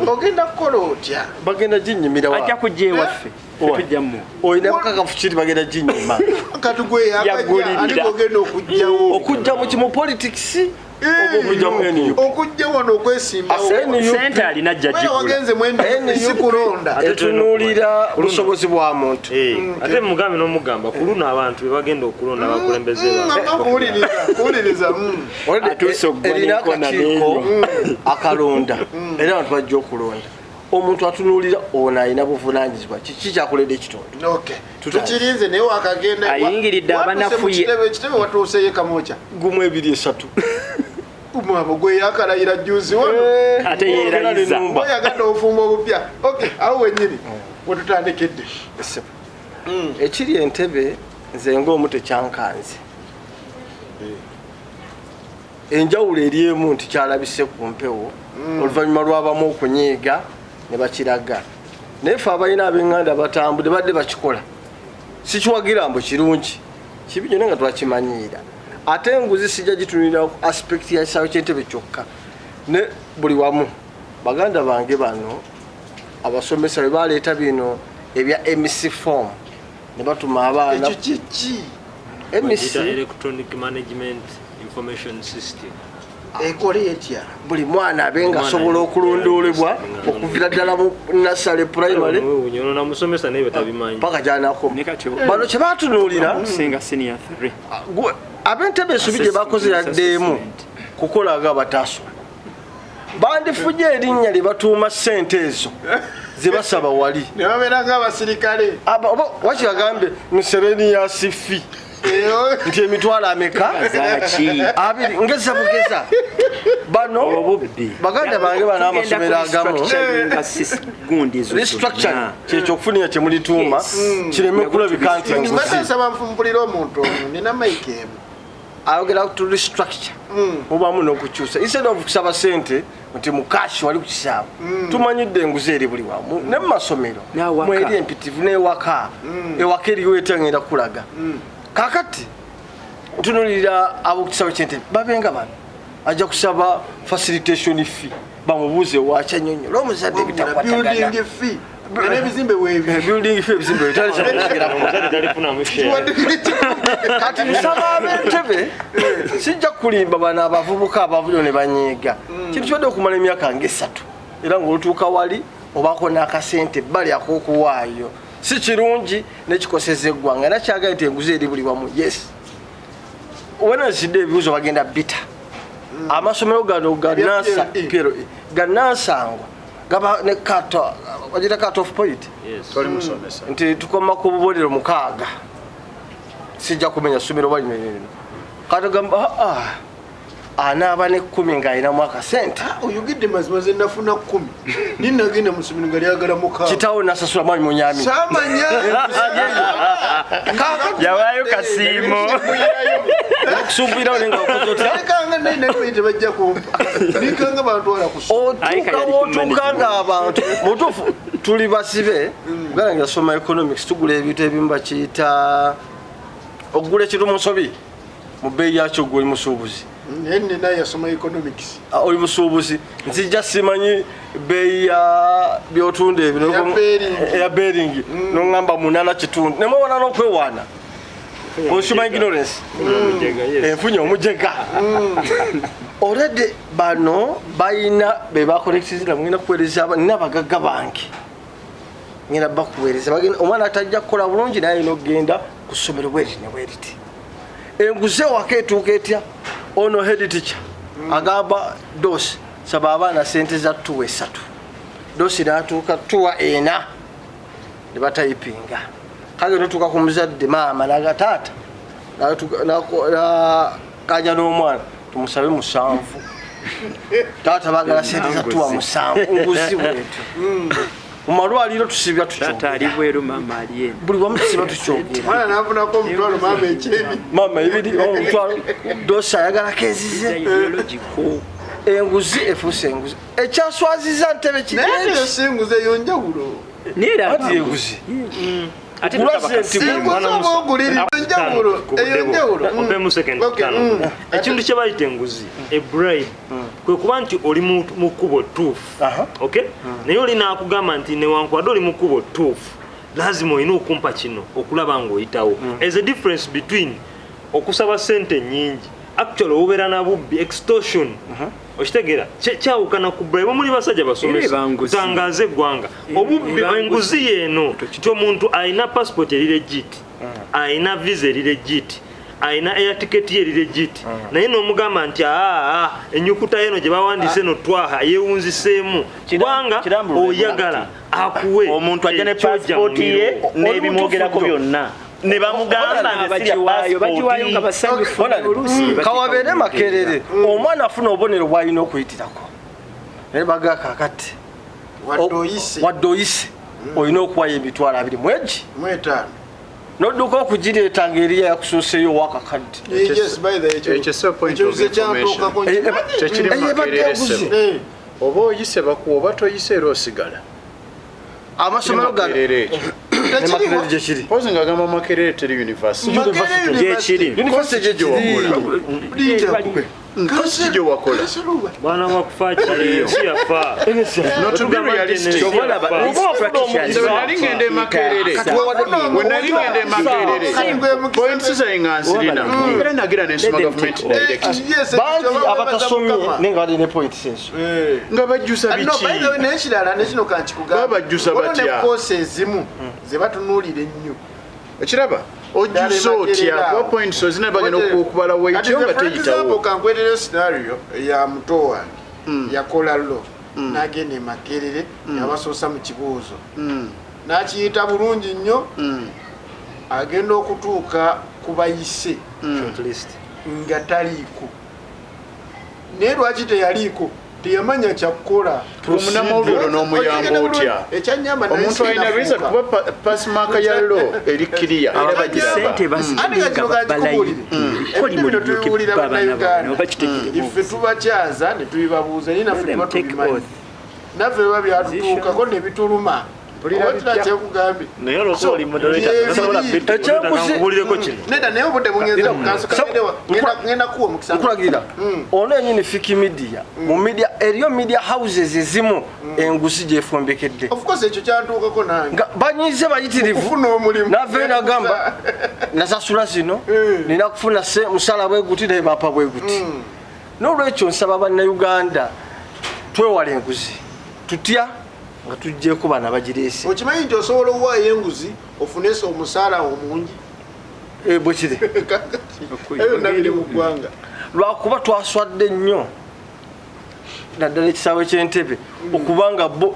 S2: ogenda kukola otya?
S4: Bagenda ginyimira wa?
S5: Ajja kujja ewaffe, tetujja mu
S4: Olina bukakafu kiri bagenda ginyima?
S2: Kati gwe yakajja
S5: Yagulirira.
S2: ate ogenda okugjawo.
S4: Okujja mu kimu politics oba okujja mu NUP?
S2: Okujja wano okwesimbawo.
S4: NUP
S5: Sente alina ajja
S2: Wena
S5: gigula.
S2: wagenze mwenu si kulonda.
S4: Etunuulira busobozi bwa muntu.
S1: Eh, ate mugambe n'omugamba ku luno abantu be bagenda okulonda abakulembeze baabwe.
S2: Ama kuwuliriza, kuwuliriza.
S4: Already
S5: Atuuse okugwa
S4: erina
S5: n'enkoona
S4: akakiiko akalonda, era abantu bajja okulonda omuntu atunuulira ono alina buvunanyizibwa kiki kyakoledde ekitundu.
S2: Okay. Tukirinze naye wakagenda.
S5: Ayingiridde
S2: Watuuse mu
S5: abanafuye.
S2: Ekitebe watuuseyo Kamwokya.
S4: Gumu, ebiri, esatu.
S2: Mwabo gwe yakalayira juzi wano.
S5: Ate yeerayiza.
S2: Oyagadde obufumbo obupya. Okay, awo wennyini wetutandikidde.
S4: Ekiri Entebe, nze ngaomu tekyankanze. Enjawulo eri emu nti kyalabise ku mpewo oluvannyuma lwabamu okunyiiga ne bakiraga, naye fe abalina ab'eŋŋanda batambudde badde bakikola. Sikiwagira mbu kirungi, kibi nyona nga twakimanyiira. Ate enguzi sijja gitunulira ku aspect ya kisaawe ky'Entebe kyokka, ne buli wamu. Baganda bange bano abasomesa bwe baleeta bino ebya MC form ne batuma abaana.
S2: Ekyo kiki?
S4: MC
S1: Bagiyita electronic management information system.
S2: Ekole etya?
S4: Buli mwana abe nga asobola okulondoolebwa okuvira ddala mu nasale primary
S1: Ono namusomesa naye batabimanyi.
S4: Paka gyanakoma.
S5: Ne kati
S4: Bano kye batunuulira,
S5: okusinga senior 3.
S4: Ab'entebe ensobi gye bakoze yaddeemu
S5: Assessment.
S4: kukola nga abataasoma bandifunye erinnya lye batuuma ssente ezo ze basaba wali.
S2: Ne babeera ng'abasirikale.
S4: Oba wakibagambe miscellaneous fee nti emitwalo ameka?
S5: Zaki?
S4: 20. Ngeza bugeza bano
S5: Obubbi.
S4: baganda bange bano amasomero agamu
S5: Gundi ezo
S4: restructure
S5: zonna.
S4: kyekyo okufunira kyemulituuma
S5: Yes.
S4: kireme kulabika nti
S2: Mbadde
S4: enguzi.
S2: nsaba nfumpulire omuntu ono, nina mayike emu.
S4: Ayogera ku restructure, mubamu n'okukyusa instead of kusaba sente nti mukashi wali ku kisaawe. Tumanyidde enguzi eri buli wamu ne mu masomero
S5: N'awaka.
S4: mweri empitivu n'ewaka, ewaka eriwo etya ngenda kulaga. Kakati ntunulira ab'okukisawe kyentebe babenga bano ajja kusaba facilitation fee, bamubuuze wakyanyonyola omuzadde ebitakwatagana.
S2: Building fee nga n'ebizimbe weebi.
S4: Building fee, ebizimbe bitali kyakuyogerako.
S1: Omuzadde talifunamu share.
S4: Kati nsaba ab'entebe, sijja kulimba, bano abavubuka abavulyo ne banyiiga. Kintu kibadde okumala emyaka nga 3 era ng'olutuuka wali obaako n'akasente ebbali ak'okuwaayo. Si kirungi nekikoseza eggwanga. Era kyagala nti enguzi eri buli wamu. Yes, wenazidde ebibuuzo bagenda bita amasomero gano ga
S2: Ebya
S4: Nansa
S2: PLE.
S4: PLE, ga Nansangwa gaba ne cut, bagita cut off point.
S1: Yes.
S3: Toli musomesa.
S4: Nti tukoma ku bubonero 6, sijja kumenya ssomero balino lino. Kati gamba anaaba ne 10 ng'alinamu akasente.
S2: Oyogedde mazima, ze nafuna 10 ninagenda mu ssomero nga lyagala 6.
S4: Kitaawo nasasula mwami munyami.
S2: Saamanya.
S5: Yawaayo kasiimo.
S4: Okusumbirawo nenga okoze otya?
S2: Nekanga naye tebajja kumpa, nikanga bantwala ku ssomero.
S4: Otuuka
S5: Ayika yali ku
S4: wotuuka
S5: management.
S4: ng'abantu mutuufu tuli basibe. Buganda nga soma economics, tugula ebintu ebimu bakiyita okugula ekintu mu nsobi mu bbeeyi yakyo. Gwe oli musuubuzi.
S2: Naye nina yasoma economics.
S4: Ah, oli musuubuzi, nzijja simanyi bbeeyi ya byotunda ebyo.
S2: Eya bearing.
S4: Eya bearing noŋŋamba 8.5 nemwewana n'okwewaana, consumer ignorance.
S1: Omujega, yes.
S4: Enfunye omujega already. Bano balina bebakolekitizira mugenda kuweereza nina abagagga bange ngenda bakuweereza. Omwana atajja kukola bulungi naye alina okugenda ku ssomero bweriti ne bweriti. Enguzi ewaka etuuka etya? Ono head teacher agamba dos, saba abaana sente za tuwa 3. Dosi n'atuuka tuwa 4 ne batayipinga. Kale notuuka ku muzadde maama naga taata kanya n'omwana tumusabe 7. Taata bagala sente za tuwa 7. Nguzi bwetyo. Mu malwaliro tusibya
S5: Taata ali
S4: tukyogera.
S5: bweru, maama ali eno.
S4: Buli wamu tusiba tukyogera.
S2: Mwana nafunako omutwalo, maama ekyebi.
S4: Maama 2, omutwalo. Dosi ayagalako ezize.
S5: Ideological.
S4: Enguzi efuuse enguzi ekyaswaziza ntebe.
S2: Naye teyo
S4: Kiri
S2: singuzi eyo njawulo.
S5: Naye era
S4: anti enguzi
S5: ate
S4: Gula
S5: tutaba
S4: sente
S5: kasiimo.
S4: gwe.
S2: Singuzi oba ogulirira enjawulo eyo njawulo.
S1: Ompemu second
S2: Okay,
S1: 5. Ekintu kye bayita enguzi, a bribe, kwe kuba nti oli mu kkubo ttuufu. Okay, naye oli naakugamba nti newankubadde oli mu kkubo ttuufu, lazima olina okumpa kino okulaba ng'oyitawo. There's a difference between okusaba sente nyingi, actually obubeera na bubbi, extortion. Okitegeera? Kyawukana ku bribe. Muli basajja
S5: Era
S1: basomesa,
S5: ebanguzi.
S1: tangaze eggwanga obubbi.
S5: Ebanguzi.
S1: Enguzi yeeno nti omuntu alina passport eri legit, alina visa eri legit, alina air ticket ye eri legit, naye n'omugamba nti aa ennyukuta yeno gye bawandiise eno twaha yeewunziseemu kubanga
S6: Kirambulule.
S1: oyagala akuwe
S6: Omuntu ajja ne
S1: ekyojja
S6: passport ye
S1: mu miro.
S6: n'ebimwogerako byonna ne bamugamba nze sirya
S5: Bagiwaayo, bagiwaayo nga
S6: passport.
S5: basanyufu.
S4: Honorable,
S5: Oluusi ne bateekawo
S4: kawabeere
S5: embeera.
S4: Makerere omwana afuna obubonero bwalina okuyitirako, naye baga kakati
S2: Wadde oyise.
S4: Wadde oyise olina okuwayo emitwalo 20 mwegi
S2: 5.
S4: nodduka okugireeta ngaeriya yakusuuseyo owakakadde.
S2: Yes, by the way,
S3: Ekyo si point
S2: ekyo
S3: of
S2: nze kyantuukako.
S3: information. Tekiri mu
S4: Ebadde
S3: Makerere,
S4: enguzi.
S3: ssebo. Oba oyise bakuwa oba toyise era osigala.
S4: Amasomero gano
S3: Makerere ekyo.
S4: Ne Makerere gyekiri.
S3: Mpozi ng'agamba Makerere teri university.
S2: Makerere University.
S5: Gyekiri.
S4: University gyekiri.
S2: Linda.
S3: Kosi gye wakola.
S1: Mwana wakufa ki ensi yafa.
S3: Not to be realistic. Nze bwe nali ngenda e Makerere, bwe nali ngenda e Makerere, points zange nga nsirina, era nagira ne nsoma government direct.
S4: Bangi abatasomye naye nga bali ne points ezo.
S3: Nga bajjusa biki?
S2: No, by the way, n'ekirala nekino kankikugambe.
S3: Babajjusa batya?
S2: Waliwo ne course ezimu ze batunuulira ennyo.
S3: Ekiraba ojjusa otya kuba points ozina bagenda okubala weight yo nga teyitawo.
S2: Kankwetereyo scenario ya muto wange yakola lo n'agenda e Makerere yabasoosa mu kibuuzo n'akiyita bulungi nnyo, agenda okutuuka ku bayise nga taliiko. Naye lwaki teyaliiko? Teyamanya kyakukola.
S3: Omunamawulire n'omuyamba otya?
S2: Ekyanyamba naye
S3: Omuntu alina
S2: sinafuuka.
S3: reason kuba pass mark ya law eri clear era bagiraba.
S5: Sente
S2: Ate nga kino kankikubuulire. Ebintu bino tubiwulira Bannayuganda. Ife tubakyaza ne tubibabuuza naye naffe tuba tubimanyi. Naffe biba byatutuukako ne bituluma.
S3: Mpulira
S2: Oba kira
S3: bitya?
S2: kyekugambye.
S6: Naye olwokuba oli moderator, tosobola
S1: Nkubuulireko kino.
S2: Nedda, naye obudde bungenze ku kanso ngenda kuwa omukisa.
S4: Nkulagirira ono yenyini Fiki Media, mu media eriyo media houses ezimu enguzi gyefumbekedde.
S2: Of course ekyo kyantuukako nange.
S4: Nga banyize bayitirivu.
S2: Okufuna omulimu.
S4: Navayo nagamba nasasula zino, nina kufuna musala bwe guti naye bampa bwe guti. N'olwekyo nsaba Bannayuganda twewale enguzi. Tutya nga tuggyeko bano abagireese.
S2: Okimanyi nti osobola okuwaayo enguzi ofune omusaala omungi?
S4: Bwe kiri.
S2: Ebyo byonna biri mu ggwanga.
S4: Lwakuba twaswadde nnyo naddala ekisaawe ky'Entebe okubanga bo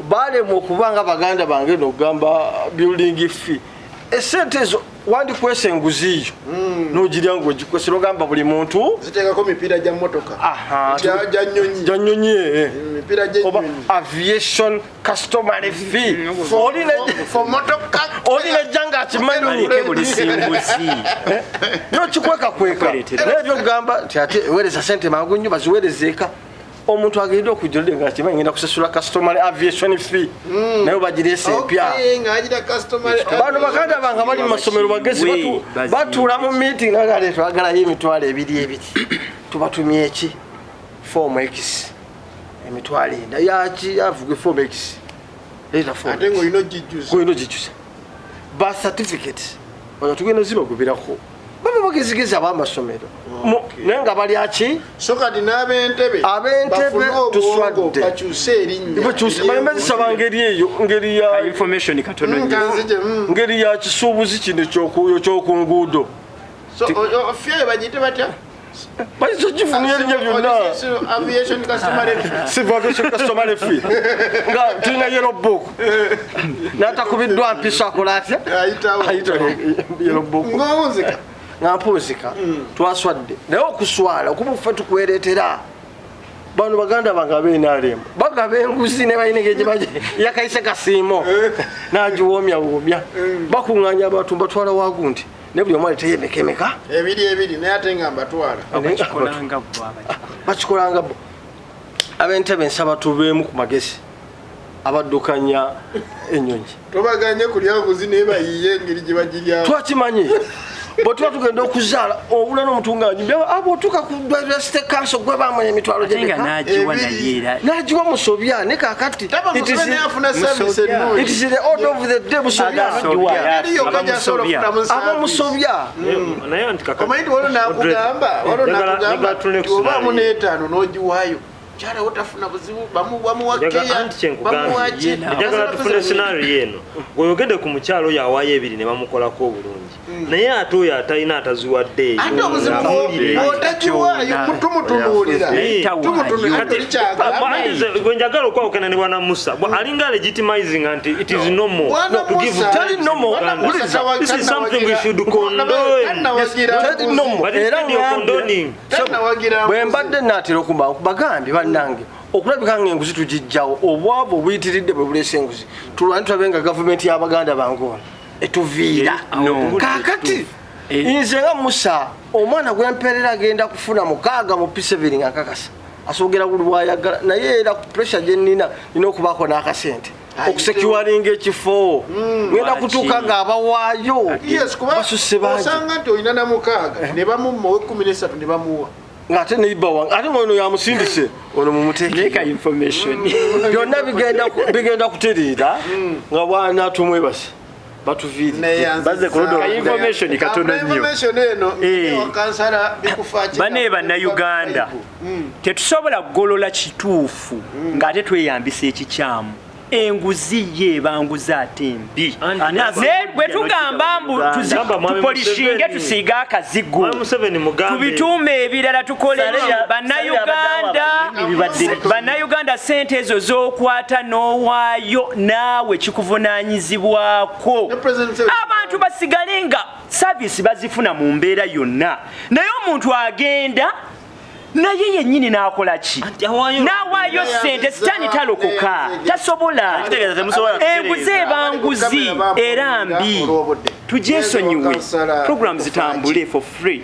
S4: baalemwa okubanga baganda bange n'okugamba building fee. Esente ezo wandikwesa enguzi yo n'ogirya ng'ogikwesa n'ogamba buli muntu
S2: ziteekako mipiira gya mmotoka.
S4: Aha,
S2: Gya nnyonyi.
S4: Gya nnyonyi, eh.
S2: Mipiira
S4: Oba
S2: gy'ennyonyi.
S4: aviation customary fee. Oli ne
S2: For motoka.
S4: Oli nejja ng'akimanyi.
S5: Aleke buli simbuzi.
S4: N'okikwekakweka.
S5: Okwereetera.
S4: Naye by'ogamba nti ate weereza sente mangu nnyo baziweereze eka. Omuntu agenda okujja olidde ng'akimanyi ngenda kusasula customary aviation fee. Naye bagireese empya.
S2: Okay, ng'agira customary
S4: Bano baganda bange abali mu masomero bagezi batuula mu meeting nagale twagalayo emitwalo ebiri ebiri. Tubatumye eki? Form X. Emitwalo ena. Yaki avuga form X. Leeta form
S2: Ate
S4: X.
S2: ng'olina ogijjuza.
S4: Ng'olina ogijjuza. Birth certificate. Bano tugenda zibagubirako. Baba bagezigezi ab'amasomero. Naye nga bali aki?
S2: So kati n'ab'entebe
S4: Ab'entebe
S2: bafune obwongo
S4: tuswadde.
S2: bakyuse erinnya.
S4: Bakyuse, baleme zisaba ngeri eyo, ngeri ya
S5: Information katono nnyo.
S2: Kanzije,
S4: Ngeri ya kisuubuzi kino ekyoku nguudo.
S2: So, fye bagiyite batya?
S4: Bayinza ogifunya erinnya lyonna.
S2: Aviation customer fee.
S4: Civil aviation customer fee. Nga tulina yellow book. N'atakubiddwa mpiso akola atya?
S2: Ayitawo.
S4: Ayitawo yellow book.
S2: Ng'owunzika.
S4: Nga mpunzika. Twaswadde. Naye okuswala okuba ffe tukwereetera. Bano baganda bange ab'NRM bagaba enguzi ne balina engeri gye yakayise kasiimo. N'agiwoomyawoomya. Bakuŋŋaanya abantu mbatwala wagundi. Naye buli omu aleeteyo emeka emeka.
S2: Ebiri ebiri naye ate nga mbatwala.
S5: Bakikolanga bo, abakikola.
S4: Bakikolanga bo. Ab'entebe nsaba tubeemu ku magezi abaddukanya ennyonyi.
S2: Tobaganye kulya nguzi naye bayiye engeri gye bagiryamu.
S4: Twakimanyi. Bwe tuba tugenda okuzaala, obula n'omuntu ng'anyumya, bw'otuuka ku ddwaliro City Council gwe baamanya emitwalo
S5: Ate nga
S4: gy'emeka.
S5: n'agiwa
S2: Ebiri.
S5: naye era.
S4: N'agiwa musobya, ne kaakati
S2: Taba
S4: it is
S2: musobya naye afuna service
S5: Musobya.
S2: ennungi.
S4: It is the order of the day, musobya.
S5: Abamusobya.
S2: Eri yokka gy'asobola
S5: Abamusobya.
S2: okufunamu service.
S4: Abamusobya.
S1: Naye anti kakati
S2: Omanyi nti waliwo n'akugamba, waliwo
S1: Njagala-
S2: n'akugamba
S1: njagala tunule
S2: nti obaamu
S1: ku
S2: n'etaano n'ogiwaayo. Mukyala wo tafuna buzibu, bamuwa
S1: Njagala-
S2: keya,
S1: anti kye nkugambye.
S2: bamuwa ki?
S5: Ye nawe.
S1: Njagala tufune scenario eno. Bw'oyogedde ku mukyalo oyo awaayo ebiri ne bamukolako obulungi. Naye ate oyo atalina ataziwadde eyo.
S2: Ate obuzibu
S1: Amuwulire.
S2: bw'otagiwaayo, tumutunuulira.
S1: Eh.
S2: Tumutunuulira,
S1: Kati,
S2: tolikyagala.
S1: gwe njagala okwawukana ne Bwana Musa. Alinga legitimizing nti it is normal
S2: Bwana
S1: to give
S2: Musa-
S4: Tali normal.
S2: Bwana Musa
S4: Wuliriza.
S1: This is something we should condone.
S2: Tannawagira
S4: Tali
S2: nguzi.
S4: normal.
S1: But
S4: Era
S1: instead you're
S4: ngambye-
S1: condoning.
S2: Tannawagira
S4: Bwe
S2: nguzi.
S4: mbadde naatera okumba, bagambye bannange, okulabika nga enguzi tugijjawo, obwavu obuyitiridde bwe buleese enguzi. Tulwane tulabe nga gavumenti y'abaganda bange ono etuviira.
S5: No.
S4: Kaakati, nze nga Musa, omwana gwe mpeerera agenda kufuna 6 mu P7 nga nkakasa. Asoogera buli bw'ayagala, naye era ku pressure gye nnina, nnina okubaako n'akasente. Okusecuringa ekifo. Ngenda kutuuka ng'abawaayo.
S2: Yes, kuba
S4: Basusse bangi.
S2: osanga nti olina na 6, ne bamumma ow'ekkumi n'esatu ne bamuwa.
S4: Ng'ate neiba wange ate ngono yamusindise ono mumuteeka
S5: information
S4: byonna bigenda kutereera nga bwana tumwebase batuviire
S5: Bazze ku ludda information katono nnyo.
S2: Information eno
S5: Eh.
S2: kansala bikufa ki?
S5: Bane bannayuganda tetusobola kugolola kituufu ng'ate tweyambisa ekikyamu. Enguzi ye ebanguzi ate mbi. Naye bwe tugamba mbu
S1: Gamba Mwami
S5: tupolishinge
S1: Museveni.
S5: tusiige akazigo
S1: Mwami Museveni mugambe.
S5: tubituume ebirala tukole bannayuganda bannayuganda sente ezo z'okwata n'owaayo naawe kikuvunaanyizibwako.
S2: Ne President Museveni-
S5: Abantu basigale nga saavisi bazifuna mu mbeera yonna, naye omuntu agenda naye yennyini n'akola ki?
S1: Awaayo-
S5: N'awaayo sente, sitaani talokoka, tasobola.
S6: Kitegeeza temusobola kutereeza.
S5: Enguzi eba nguzi era mbi, tugyesonyiwe, program zitambule for free.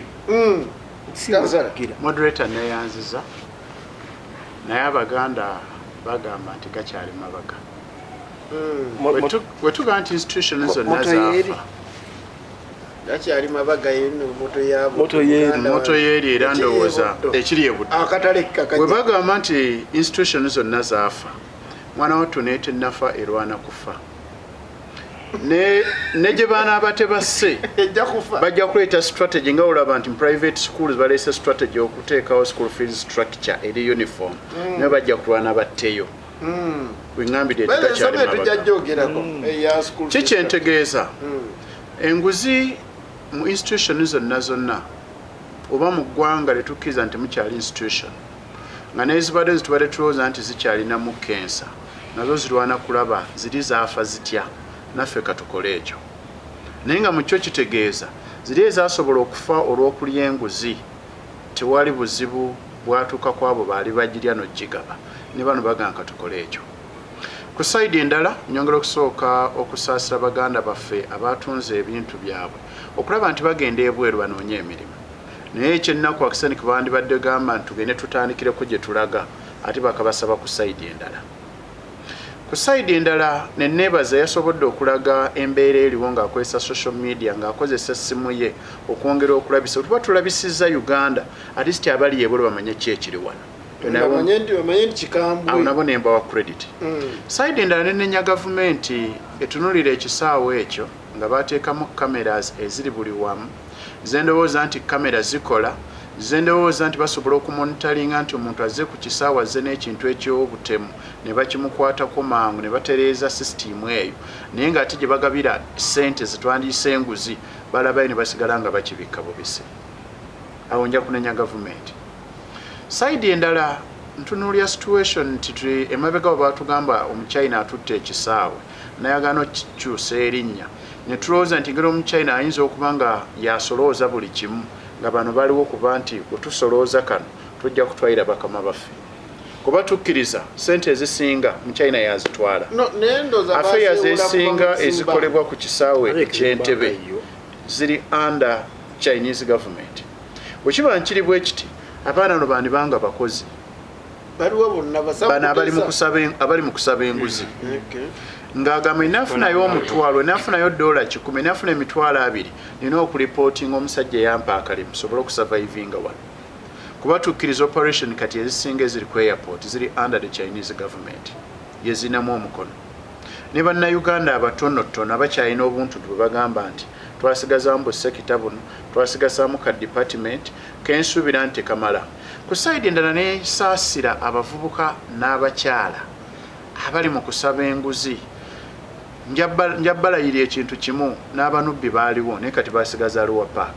S2: Kansala.
S3: Moderator neyanziza, naye Abaganda bagamba nti gakyali mabaga. Bwe tugamba nti institution zonna
S4: Moto yeeri.
S3: zaafa.
S2: Gakyali mabaga yeno moto yabo.
S4: Moto yeeri.
S3: Moto yeeri era
S2: Ekiri
S3: ndowooza
S2: e Buddo.
S3: ekiri e Buddo.
S2: Akatale kakajja.
S3: Bwe bagamba nti institution zonna zaafa, mwana wattu naye tennafa, erwana kufa. Ne gye banaaba tebasse
S2: Ejja kufa.
S3: bajja kuleeta strategy nga olaba nti mu private schools baleese strategy okuteekawo school fees structure eri uniform, naye bajja kulwana batteyo. Weŋŋambidde
S2: Bale
S3: tegakyali
S2: ensonga tujja
S3: mabaga.
S2: gyogerako eya school.
S3: Kikyentegeeza, enguzi mu institution zonna zonna oba mu ggwanga letukkiriza nti mukyali institution nga nezibadde zitubadde tulowooza nti zikyalinamu kensa, nazo zirwana kulaba ziri zaafa zitya, naffe katukole ekyo. Naye nga mukyo kitegeeza ziri ezasobola okufa olw'okulya enguzi, tewali buzibu bwatuuka ku abo baali bagirya n'ogigaba, ne bano bagamba katukole ekyo. Ku side endala, nyongera okusooka okusaasira baganda baffe abatunze ebintu byabwe okulaba nti bagenda ebweru banoonye emirimu, naye ekyennaku akisani bandibadde gamba nti tugende tutandikireko gye tulaga, ate bakabasaba ku side endala. Ku side endala, neneebaza yasobodde okulaga embeera eriwo ng'akozesa social media, ng'akozesa essimu ye okwongera okulabisa. Tuba tulabisizza Uganda, at least abali ebweru bamanye ki ekiri wano.
S2: Bamanye nti kikambwe.
S3: Awo nabo nembawa credit. Side endala, nenenya gavumenti etunulira ekisaawe ekyo nga bateekamu cameras eziri buli wamu. Zendowooza nti kamera zikola, zendowooza nti basobola okumonitoringa nti omuntu azze ku kisaawe azze n'ekintu eky'obutemu ne bakimukwatako mangu ne batereeza sisitimu eyo, naye ng'ate gye bagabira sente zetwandiise enguzi balabayo ne basigala nga bakibikka bubisi. Awo nja kunenya gavumenti. Side endala, ntunuulya situation nti emabega we batugamba Omuchina atutte ekisaawe nayagana okukyusa erinnya, ne tulowooza nti ngeri Omuchina ayinza okuba nga yasolooza buli kimu, nga bano baliwo kuba nti bwe tusolooza kano tujja kutwalira bakama baffe, kuba tukkiriza sente ezisinga Muchina yazitwala.
S2: No, naye ndowooza
S3: Affairs
S2: baseewula
S3: ezisinga
S2: kuva mu
S3: ezikolebwa ku kisaawe eky'Entebe
S1: Yo.
S3: ziri under Chinese government. Bwe kiba nkiri bwe kiti, abaana no bandibanga bakozi
S2: Baliwo bonna
S3: bano abali mu kusaba enguzi, ng'agamba enafunayo 100, enafunayo $100, enafuna 20,000, nina okuripootinga omusajja eyampa akalimu sobole okusurvivinga wano, kuba tukkiriza operation kati ezisinga eziri ku airport ziri under the Chinese government, yezinamu omukono. Ne Bannayuganda abatonotono abakyalina obuntu bwe bagamba nti twasigazaamu busekita buno, twasigazaamu ka department kensuubira nti kamala. Ku side endala, nesaasira abavubuka n'abakyala abali mu kusaba enguzi. Nja balayira ekintu kimu, n'Abanubbi baaliwo, naye kati basigaza Arua Park.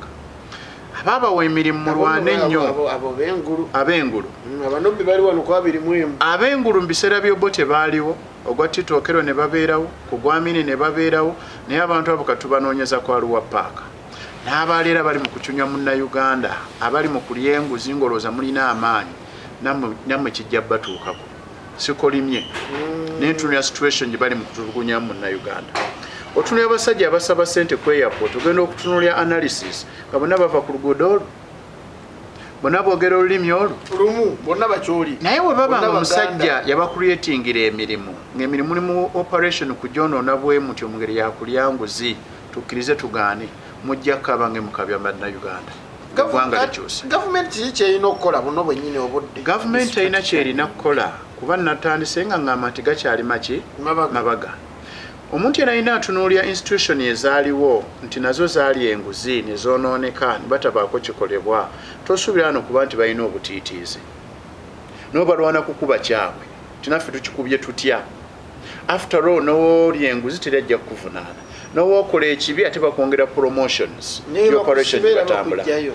S3: Abaabawa emirimu mulwane nnyo.
S2: Abo b'engulu.
S3: Ab'engulu.
S2: Abanubbi bali wano ku 21.
S3: Ab'engulu mu biseera by'Obote baaliwo, ogwa Tito Okello ne babeerawo, ku gwamini ne babeerawo, naye abantu abo katubanoonyeza ku Arua Park n'abaali era bali mu kucunya Munnayuganda abali mu kulya enguzi ng'olowooza mulina amaanyi, nammwe kijja batuukako. Sikolimye, naye ntunulira situation gye bali mu kutulugunyamu Munnayuganda. Otunulira abasajja abasaba sente ku airport, ogenda okutunulira analysis nga bonna bava ku luguudo olwo, bonna boogera olulimi olwo
S2: Lumu, bonna Bakyoli.
S3: Naye bwe baba
S2: Bonna
S3: nga
S2: Baganda.
S3: omusajja yabacreatingira emirimu, ng'emirimu mulimu operation kugyonoona bwe mutyo mu ngeri yakulya nguzi, tukkirize tugaane, mujja kukaba nge mukabya Bannayuganda. Eggwanga likyuse.
S2: Gavumenti kiki kyerina okukola buno bwennyini obudde?
S3: Gavumenti erina kyerina kukola, kuba natandise nga ngamba nti gakyali maki?
S2: Mabaga.
S3: Mabaga. Omuntu yena alina atunuulira institution ezaaliwo nti nazo zaali enguzi ne zoonooneka ne batabaako kikolebwa, tosuubira wano kuba nti balina obutiitiizi. Nabo balwana kukuba kyabwe nti naffe tukikubye tutya. After all, n'owoolya enguzi teri ajja kukuvunaana, n'owookola ekibi ate bakwongera promotions,
S2: Naye
S3: operation
S2: bakusiba era
S3: batambula.
S2: bakuggyayo.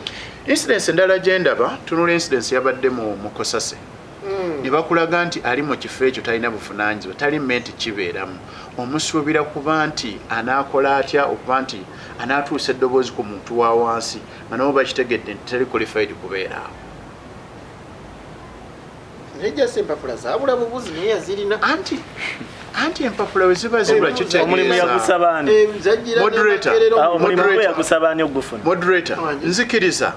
S3: Incidence endala gye ndaba, tunula incidence yabadde mu Kosase. Ne bakulaga nti ali mu kifo ekyo talina buvunaanyizibwa, tali meant kibeeramu. Omusuubira kuba nti anaakola atya okuba nti anaatuusa eddoboozi ku muntu wa wansi nga nabo bakitegedde nti tali qualified kubeera awo.
S2: Naye jasi empapula zaabula bubuzi naye yazirina.
S3: Anti empapula bwe ziba zibula kitegeeza.
S6: Omulimu yagusaba ani?
S2: Zajjira ne
S3: Moderator.
S2: Makerere
S6: Omulimu gwe
S3: Moderator.
S6: yagusaba ani ogufuna?
S3: Moderator, nzikiriza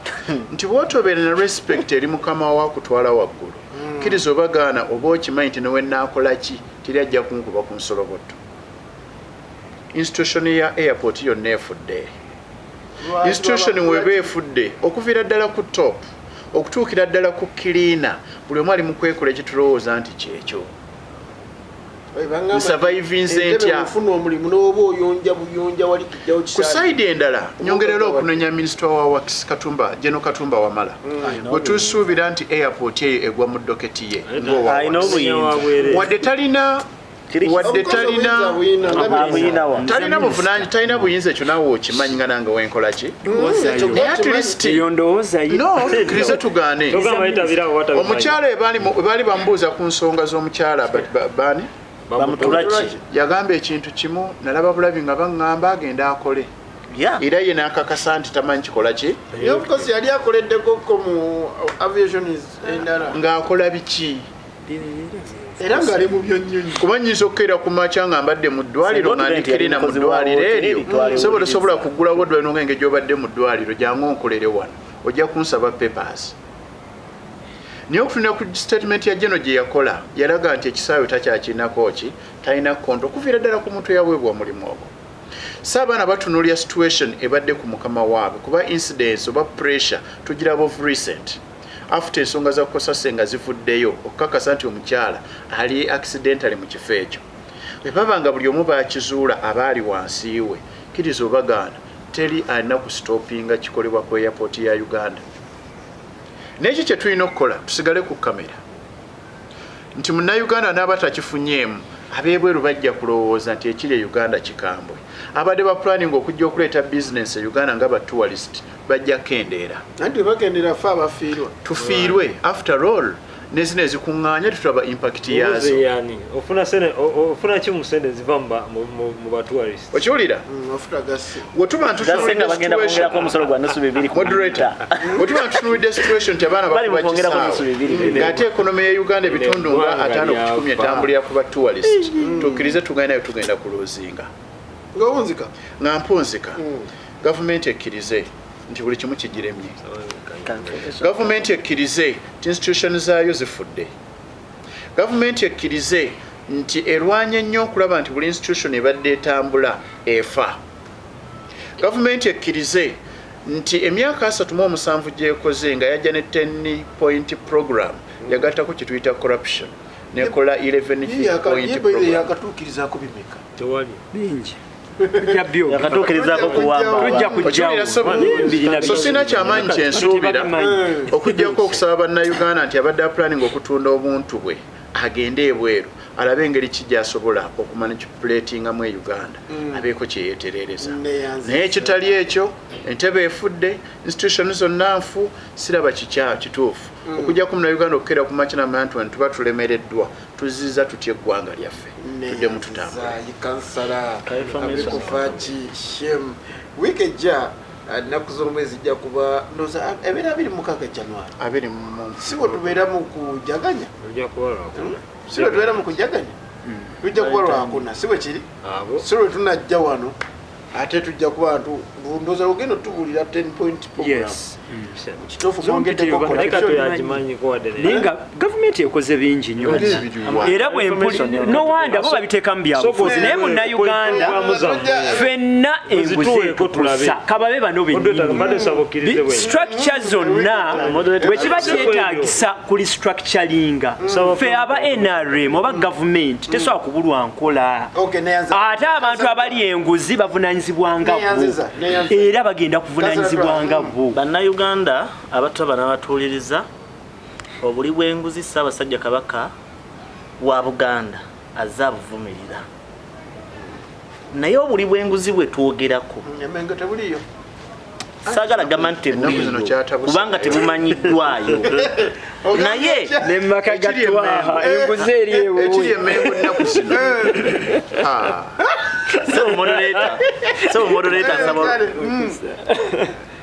S3: nti bw'otobeera na respect eri mukama wo akutwala waggulu, kkiriza oba gaana oba okimanyi nti newe nnaakola ki teri ajja kunkuba ku nsolobotto. Institution ya airport yonna efudde. Institution weba efudde okuviira ddala ku top okutuukira ddala ku cleaner, buli omu ali mu kwekola ekitulowooza nti kyekyo. Nsurvivinze ntya?
S2: Ofuna omulimu n'oba oyonja buyonja wali kijjawo
S3: Ku
S2: kisaani.
S3: side endala nyongerera okunenya minisita wa Works Katumba, General Katumba Wamala, bwe tusuubira nti airport eyo egwa mu doketi ye ng'owa
S6: Alina
S3: Works.
S6: obuyinza.
S3: Wadde talina,
S6: Kiri
S3: wadde
S2: Of course
S3: talina
S2: obuyinza buyina, nga
S6: Aba abuyina wa?
S3: talina buvunaanyi, talina buyinza, ekyo naawe okimanyi nga nange wenkola ki.
S2: Ekyo
S3: Naye at
S2: kimanyi.
S3: least
S5: Eyo ndowooza ye.
S3: no, tukkirize tugaane.
S1: Togamba yetabirawo watabimanyi.
S3: Omukyala baali bamubuuza ku nsonga z'omukyala baani
S6: Bamutulaki.
S3: yagamba ekintu kimu, nalaba bulabi nga baŋŋamba agenda akole. Era ye n'akakasa nti tamanyi kikola ki.
S2: Naye of course yali akoleddeko ko mu aviation endala.
S3: Ng'akola biki?
S2: Era ng'ali mu byonnyonyi.
S3: Kuba nnyinza okukeera ku makya nga mbadde mu ddwaliro nga
S6: Singa
S3: ndikirina mu
S6: yali mukozi wa
S3: ddwaliro
S6: wooteri,
S3: eryo,
S6: twali
S3: sobola
S6: wuliriza.
S3: sobola kuggulawo ddwaliro ng'engeri gy'obadde mu ddwaliro, jangu onkolere wano, ojja kunsaba papers. Naye okutunula ku statement ya Geno gye yakola, yalaga nti ekisaawe takyakirinako ki, talina konto okuviira ddala ku muntu eyaweebwa omulimu ogwo. So abaana batunuulira situation ebadde ku mukama waabwe, kuba incidence oba pressure tugiraba of recent after ensonga za Kosase nga zivuddeyo okukakasa nti omukyala ali accidentally mu kifo ekyo. Bwe baba nga buli omu bakizuula abaali wansi we, kkiriza oba gaana, teri alina kusitopinga kikolebwa ku airport ya Uganda. Naye ki kye tulina okukola, tusigale ku kamera nti munnayuganda n'aba takifunyeemu, ab'ebweru bajja kulowooza nti ekiri e Uganda kikambwe. Abadde ba planning okujja okuleeta business e Uganda nga ba tourist bajja kukendeera.
S2: Anti bwe bakendera ffe abafiirwa.
S3: Tufiirwe. After all, ne zino ezikuŋŋaanya tetulaba impact yaazo.
S1: Obuuze yani, ofuna sene, ofuna ki mu sente ziva mu ba tourist?
S3: Okiwulira?
S2: Mafuta gasse.
S3: Bwe tuba
S6: Gasse nga
S3: ntutunuulidde
S6: bagenda kwongerako
S3: situation,
S6: omusolo gwa nusu bibiri ku
S3: Moderator,
S6: lita.
S3: bwe tuba ntutunuulidde situation nti abaana
S6: Bali mu
S3: bakuba
S6: kwongerako nusu
S3: kisaawe,
S6: bibiri bibiri.
S3: ng'ate economy ya Uganda ebitundu nga
S1: Eggwanga
S3: 50 ku kikumi
S1: lyafa.
S3: etambulira ku ba tourist, tukkirize tugende nayo tugenda kuluuzinga.
S2: Ng'owunzika.
S3: Nga mpunzika, gavumenti ekkirize nti buli kimu kigiremye. Gavumenti ekkirize nti institution zaayo zifudde. Gavumenti ekkirize nti erwanye nnyo okulaba nti buli institution ebadde etambula efa. Gavumenti ekkirize nti emyaka 37 gy'ekoze nga yajja ne 10 point program, yagattako kye tuyita corruption, nekola 11 point program.
S2: Yakatuukirizaako bimeka?
S1: Tewali.
S5: Bingi. Tujja byogera.
S6: Yakatuukirizaako kuwamba
S5: Tujja
S6: abantu.
S5: kujjawo.
S3: Okiwulira ssebo?
S5: Bibiri na
S3: So sirina kyamaanyi kyensuubira
S5: Tebabimanyi.
S3: okuggyako okusaba bannayuganda nti abadde apulaninga okutunda obuntu bwe agende ebweru alabe engeri ki gy'asobola okumanipulatingamu e Uganda abeeko kye yeeterereza.
S2: Neyanziza.
S3: Naye ekitali ekyo, entebe efudde, institution zonna nfu, siraba kikya kituufu okujjako munnayuganda okukeera ku makya namanya nti wano tuba tulemereddwa, tuzizza tutya eggwanga lyaffe, tuddemu tutambule.
S2: Neyanziza ye kansala
S6: Information.
S2: Abikufaaki Shem. Wiiki ejja ennaku z'omwezi ejja kuba ndowooza ebeera 26 January.
S3: Abiri mu
S2: Si bwe tubeera mu kujaganya?
S1: Ojja kuba lwakuna.
S2: Si bwe tubeera mu kujaganya? Lujja kuba lwakuna, si bwe kiri?
S1: Abo.
S2: Si lwe tunajja wano Ate tujja kuba ndoza ogenda otubuulira 10 point program.
S5: Yes.
S2: Kituufu
S5: Zo
S2: mwongeddeko
S5: mpitirivu,
S1: Naye
S2: corruption.
S1: kato yagimanyiko wadde naye.
S5: Naye nga gavumenti ekoze bingi nnyo.
S3: Ebyo biriwa?
S5: Era bwempuli no wonder bo babiteekamu byabufuzi, naye munnayuganda ffenna enguzi
S1: Zituweeko tulabe.
S5: etukusa kababe bano
S1: Moderator, mbadde
S5: bennyini.
S1: nsaba okkirize bwena.
S5: Structure zonna bwe kiba kyetaagisa kuli structuringa, ffe aba NRM oba gavumenti tesobola kubulwa nkola.
S2: Okay, neyanza.
S5: Ate abantu abali enguzi bavunanyizibwa nga bo,
S2: Neyanziza, neyanziza.
S5: era bagenda kuvunanyizibwa nga bo.
S6: Bannayuganda abatulaba n'abatuwuliriza, obuli bw'enguzi Ssaabasajja Kabaka wa Buganda azze abuvumirira, naye obuli bw'enguzi bwe twogerako
S2: Emengo tebuliyo.
S6: Saagala gamba nti
S3: Ennaku zino
S6: tebuliyo
S3: kyatabuse.
S6: kubanga tebumanyiddwayo, naye
S5: Nemaka
S3: Ekiri
S5: gatwaha
S3: emmengo.
S5: enguzi eri
S3: Ekiri
S5: ewuwe.
S3: emmengo ennaku zino. Ah,
S6: Sebo moderator, sebo moderator, nsaba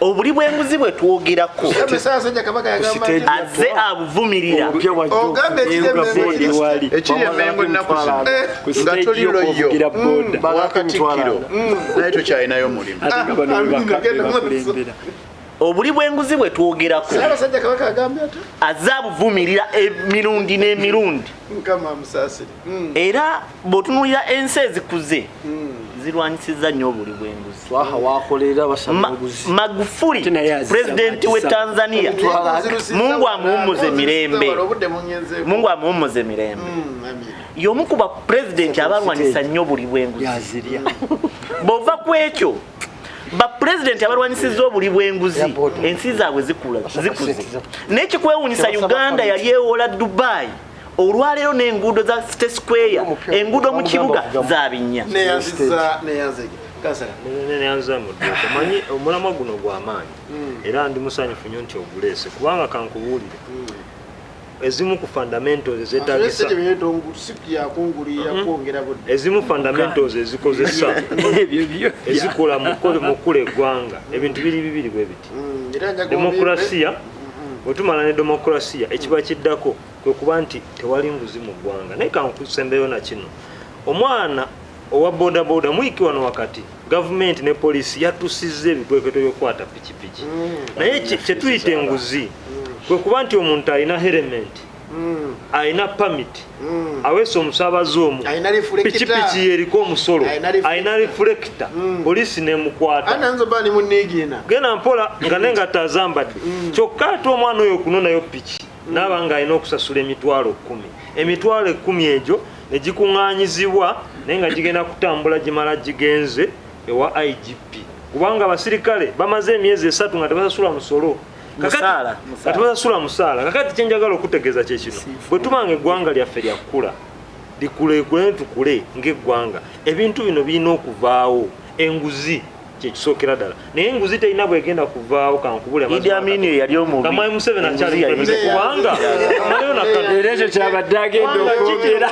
S6: obuli bw'enguzi bwe twogerako
S2: Ssaabasajja Kabaka yagamba
S4: Stage.
S2: nti
S6: azze abuvumirira.
S4: Omupya wajja
S2: Ogamba ekiri
S4: okuvuga
S2: emmengo
S4: boda wali.
S3: Ekiri emmengo ennaku zino nga toli loyo
S5: okuvugira boda.
S3: wakatikkiro, naye tokyalinayo mulimu.
S5: Ate nga bano
S2: Amina, genda
S5: bebakulembera.
S6: Obuli bw'enguzi bwe twogerako
S2: Ssaabasajja Kabaka agambye ati
S6: azze abuvumirira emirundi n'emirundi.
S2: Mukama amusaasire.
S6: Era bw'otunuulira ensi ezikuze zirwanyisizza nnyo obuli bw'enguzi.
S4: Twaha wakolera basaba enguzi.
S6: Magufuli,
S5: Ate naye azisa-
S6: pulezidenti we
S5: azisa.
S6: Tanzania, Mungu amuwummuze mirembe.
S2: Obudde mungenzeeko.
S6: Mungu amuwummuze mirembe,
S2: Amina.
S6: y'omu ku bapulezidenti abalwanyisa nnyo obuli bw'enguzi.
S5: Yazirya.
S6: Bw'ova ku ekyo, bapulezidenti abalwanyisizza obuli bw'enguzi
S4: Ya boda.
S6: ensi zaabwe zikuze.
S4: Basaba
S6: Naye kikwewuunyisa,
S4: Tebasaba
S6: Uganda
S4: permit.
S6: yali ewola Dubai, olwaleero n'enguudo za City Square,
S4: Omupya-
S6: enguudo mu kibuga
S4: bamugamba
S6: za binnya.
S2: Neyanziza, neyanzege. Kansala.
S1: Neyanza mu dduuka. Manyi omulamwa guno gw'amaanyi, era ndi musanyufu nnyo nti oguleese, kubanga kankubuulire, ezimu ku fundamentals ezeetagisa
S2: Yakungulira kwongera budde.
S1: Ezimu fundamentals ezikozesa
S5: Ebyo byo
S1: ezikola mu kkula eggwanga, ebintu biri bibiri bwe biti:
S2: Era njaga
S1: demokurasiya. Bwe tumala ne demokurasiya, ekiba kiddako kwe kuba nti tewali nguzi mu ggwanga. Naye kankusembeyo na kino: omwana owa bodaboda muyiki wano wakati, gavumenti ne poliisi yatusizza ebikwekweto by'okukwata pikipiki, naye kyetuyita enguzi kwe kuba nti omuntu alina helmet, alina permit, aweesa omusaabaze omu,
S2: Alina reflector.
S1: pikipiki yeriko omusolo,
S2: Alina reflector.
S1: alina reflector, poliisi nemukwata.
S2: Ananzo bani munigiina.
S1: Genda mpola nga nengato azambadde. Kyokka ate omwana oyo okunonayo piki naaba nga alina okusasula 100,000. 100,000 egyo ne gikuŋŋaanyizibwa, naye nga gigenda kutambula gimala gigenze ewa IGP, kubanga abasirikale bamaze emyezi 3 nga tebasasula musolo.
S6: Musaala,
S1: Nga tebasasula musaala. Kakati kyenjagala okutegeeza kyekino: bwe tubanga eggwanga lyaffe lyakula, likulekule, tukule ng'eggwanga, ebintu bino birina okuvaawo. Enguzi kyekisookera ddala, naye enguzi terina bwegenda kuvaawo. Kankubule
S6: Idi Amin yali omubi.
S1: Nga Mwami Museveni akyali
S6: Enguzi yali-
S1: president, kubanga amaleyo nakano
S5: Era ekyo kyabadde agenda okwogera.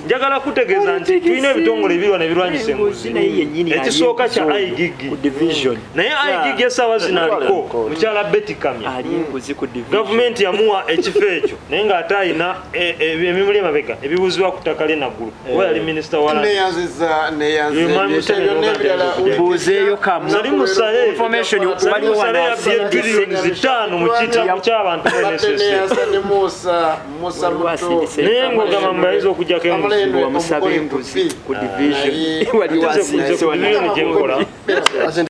S1: Njagala kutegeeza nti tulina ebitongole ebirwa nebirwanyisa enguzi.
S5: Naye yennyini ali
S1: Ekisooka kya
S5: enguzi
S1: IGG.
S5: ku division.
S1: Naye IGG essaawa zino aliko mukyala Betty Kamya.
S5: Ali enguzi ku division.
S1: Gavumenti yamuwa ekifo ekyo, naye ng'ate alina emimuli emabega ebibuuzibwa ku ttaka ly'e Naggulu, oba yali minisita wa land.
S2: Neyanziza, neyanze.
S1: Ye Mwami Museveni
S2: Byonna ebirala.
S5: Mbuuzeeyo kamu.
S1: Sali Musale
S5: Information
S1: Sali
S5: waliwo
S1: Musale
S5: wano
S1: yabbye
S5: asindise.
S1: biliyoni 5 mu kitabu ky'abantu
S2: Badde
S1: NSS.
S2: neyanza ne Musa, Musa
S5: Waliwo
S2: muto.
S5: asindise.
S1: Naye ng'ogamba mbu ayinza okuggyako enguzi.
S5: Wamusaba enguzi ku division.
S2: Naye-
S5: Waliwo
S1: Nze ku
S5: asindise wano.
S1: division gye nkola.